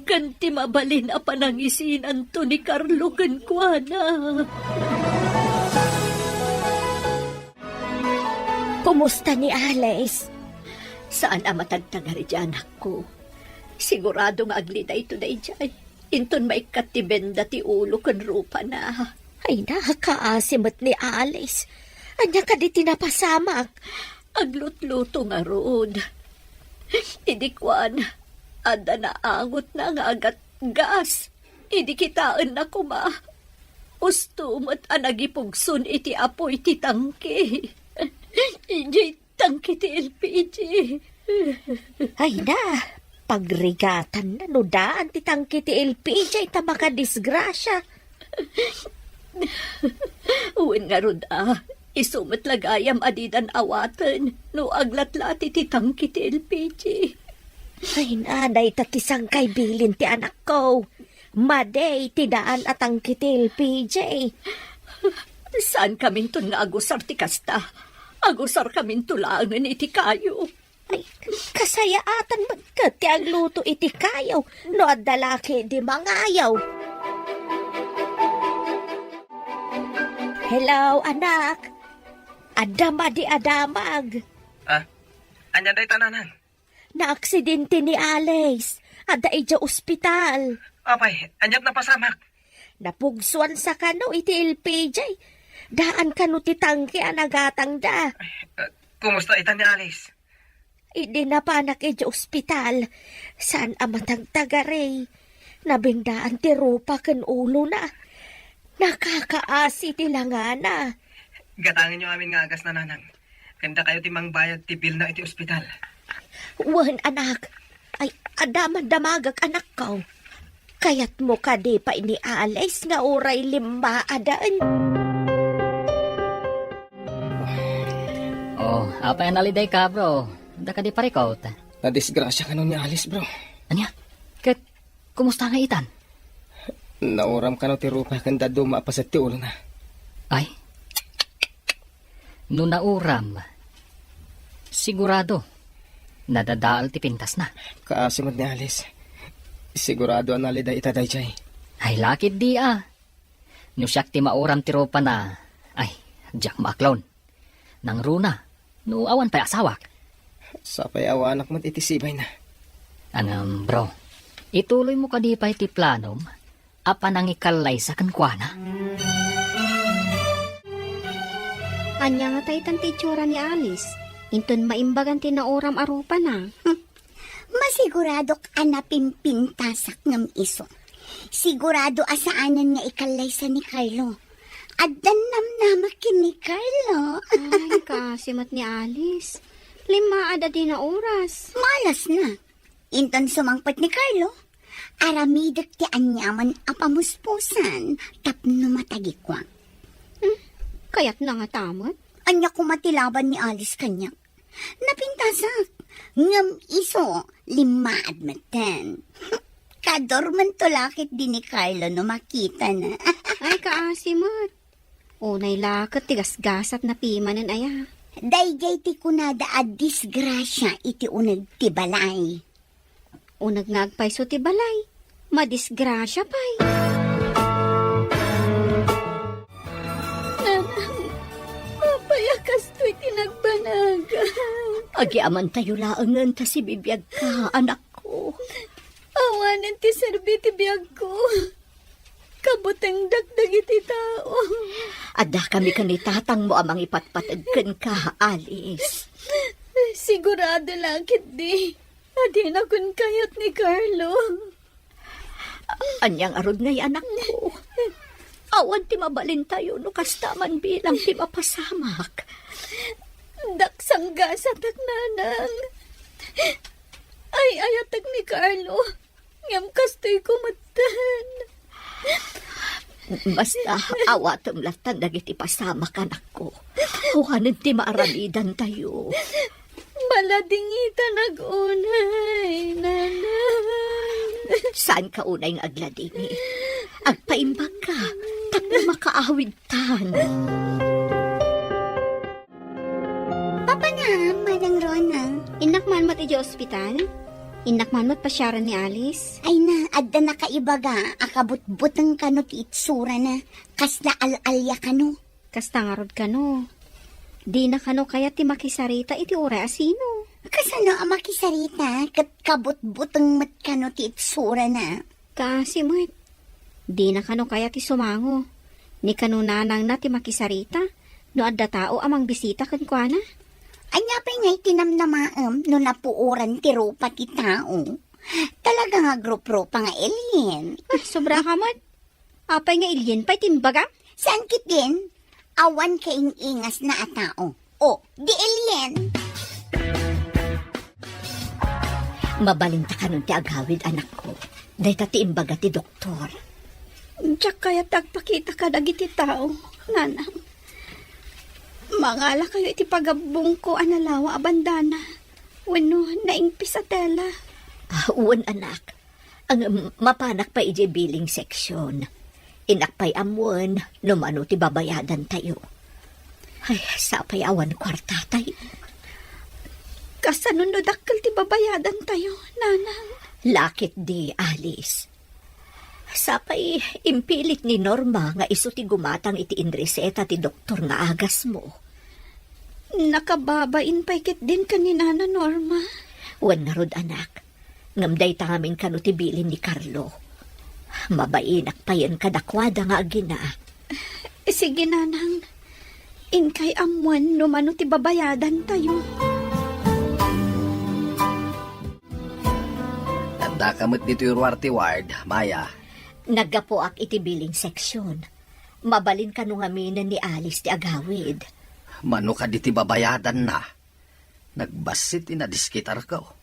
Ken ti mabalin a panangisinanto ni Carlo kenkuana. Kumusta ni Alice? Saan a matagtagari ti anakko. Sigurado nga aglidayto daydiay. Inton maikkat ti benda ti ulo ken rupana. Ay, nakaasi met ni Alice. Ania kadi ti napasamak? Aglutluto ngarud. Idi kuan, adda naangotna nga agatgas. Idi kitaenna koma, usto met a nagipugson iti apuy ti tangke. Idiay tangke ti L P G. Ay na, pagrigatanna no daan ti tangke ti L P G ta makadisgrasia. Wen ngarud a, isu met la gayam a didan awaten no aglatlati ti tangke ti L P G. Ay na, dayta ti sangkay bilin ti anakko. Madi ti daan a tangke ti L P G. Saankaminton nga agusar ti kasta. Agusarkaminto laengen iti kayo. Ay, kasayaatan met ket ti agluto iti kayo no adda la ketdi mangayo. Hello, anak. Adda madi a damag. Ah, ania dayta, nanang? Naaksidente ni Alice. Adda idiay ospital. Apay, aniat napasamak? Napugsuan sa kano iti L P G. Daan kano ti tangke a nagatangda. Ah, kumusta ita ni Alice? Idi napanak idiay ospital, saan a matagtagari. Nabingdaan ti rupa ken ulona. Nakakaasi ti langana. Gatangenyo amin nga agasna, nanang. Ken dakayo ti mangbayad ti bilna iti ospital. Wen, anak. Ay, adda man damagak, anakko. Kayatmo kadi pay ni Alice nga uray limmaaden? Oh, apay a nalidayka, bro? Adda kadi parikut? Nadisgrasya kano ni Alice, bro. Ania? Ket kumusta nga itan? Nauram kano ti rupa ken dadduma a paset ti ulona. Ay? No nauram, sigurado, nadadael ti pintasna. Kaasi met ni Alice. Sigurado a naliday ita daydiay. Ay, lakit di a. No siak ti mauram ti rupana, ay, diak maaklon. Nangruna, no awan pay asawak. Sapay awanak met iti sibayna. Ngem, bro, ituloymo kadi pay ti planom a panangikallaysa kenkuana? Ania ngata itan ti itsura ni Alice? Inton maimbagan ti nauram a rupana. Masiguradok a napimpintasak ngem isu. Sigurado a saanen nga ikallaysa ni Carlo. Addan namnamak ken ni Carlo. Ay, kaasi met ni Alice. Limmaad a dina oras. Malasna. Inton sumangpet ni Carlo, aramidek ti aniaman a pamuspusan tapno matagikuak. Hmm, kayatna ngata met? Ania koma ti laban ni Alice kaniak? Napintasak. Ngem isu, limmaad metten. Kadormento lakit di ni Carlo no makitana. Ay, kaasi met. Unay la ket ti gasgasat napimanen aya. Daydiay ti kunada a disgrasia iti uneg ti balay. Uneg nga agpayso ti balay, madisgrasia pay. Nanang, apay a kastoy ti nagbanag? Agyamankatayo laengen ta sibibiagka, anakko. Awanen ti serbi ti biagko. Kabutengdak dagiti tao. Addakami ken ni tatangmo a mangipatpateg kenka, Alice. Sigurado la ketdi a dinakon kayat ni Carlo. Ania ngarud ngay, anakko? Awan ti mabalintayo no kasta man bilang ti mapasamak. Daksanggasatak, nanang. Ay-ayatek ni Carlo. Ngem kastoy ko metten. Basta, awatem lattan dagiti pasamak, anakko. Awanen ti maaramidantayo. Maladingitan agunay, nanang. Saanka unay nga agladingit. Agpaimbagka, tapno makaawidtan. Papa na, Manang Rona. Innak man met idiay ospital? Innak man met pasiaren ni Alice? Ay na, adda nakaibaga a kabutbuteng kano ti itsurana. Kasla al-alia kano. Kasta ngarud kano. Dina kano kayat ti makisarita iti uray a sino? Kasano a makisarita ket kabutbuteng met kano ti itsurana? Kaasi met. Dina kano kayat ti sumango. Ni kano nanangna ti makisarita no adda tao a mangbisita kenkuana. Ania pay ngay ti namnamaem no napuoran ti rupa ti tao? Talaga nga agrup-rupa nga alien. Ah, sobra ka met. Apay nga alien pay ti imbagam? Saan ketdin? Awan kaing-ingasna a tao. O, di alien. Mabalinta kanon ti agawid, anakko. Dayta ti imbaga ti doktor. Diak kayat ti agpakita kadagiti tao, nanang. Mangalakayo iti pagabbongko a nalawa a bandana wenno naingpis a tela. Ah, wen, anak. Ang mapanak pay idiay billing section. Innak pay ammoen no mano ti babayadantayo. Ay, sapay awan kuartatayo. Kasano no dakkel ti babayadantayo, nanang? Lakit di, Alice. Sapay impilit ni Norma nga isu ti gumatang iti inreseta ti doktor nga agasmo. Nakababain pay ketdin ken ni Nana Norma. Wen ngarud, anak. Ngem dayta ngamin kano ti bilin ni Carlo. Mabainak payen kadakuada nga agina. Sige, Nanang. Inkay ammoen no mano ti babayadantayo. Addaka met ditoy ruar ti ward, Maya. Naggapuak iti billing section. Mabalin kano ngaminen ni Alice ti agawid. Mano kadi ti babayadanna? Nagbassit ti nadiskitarko.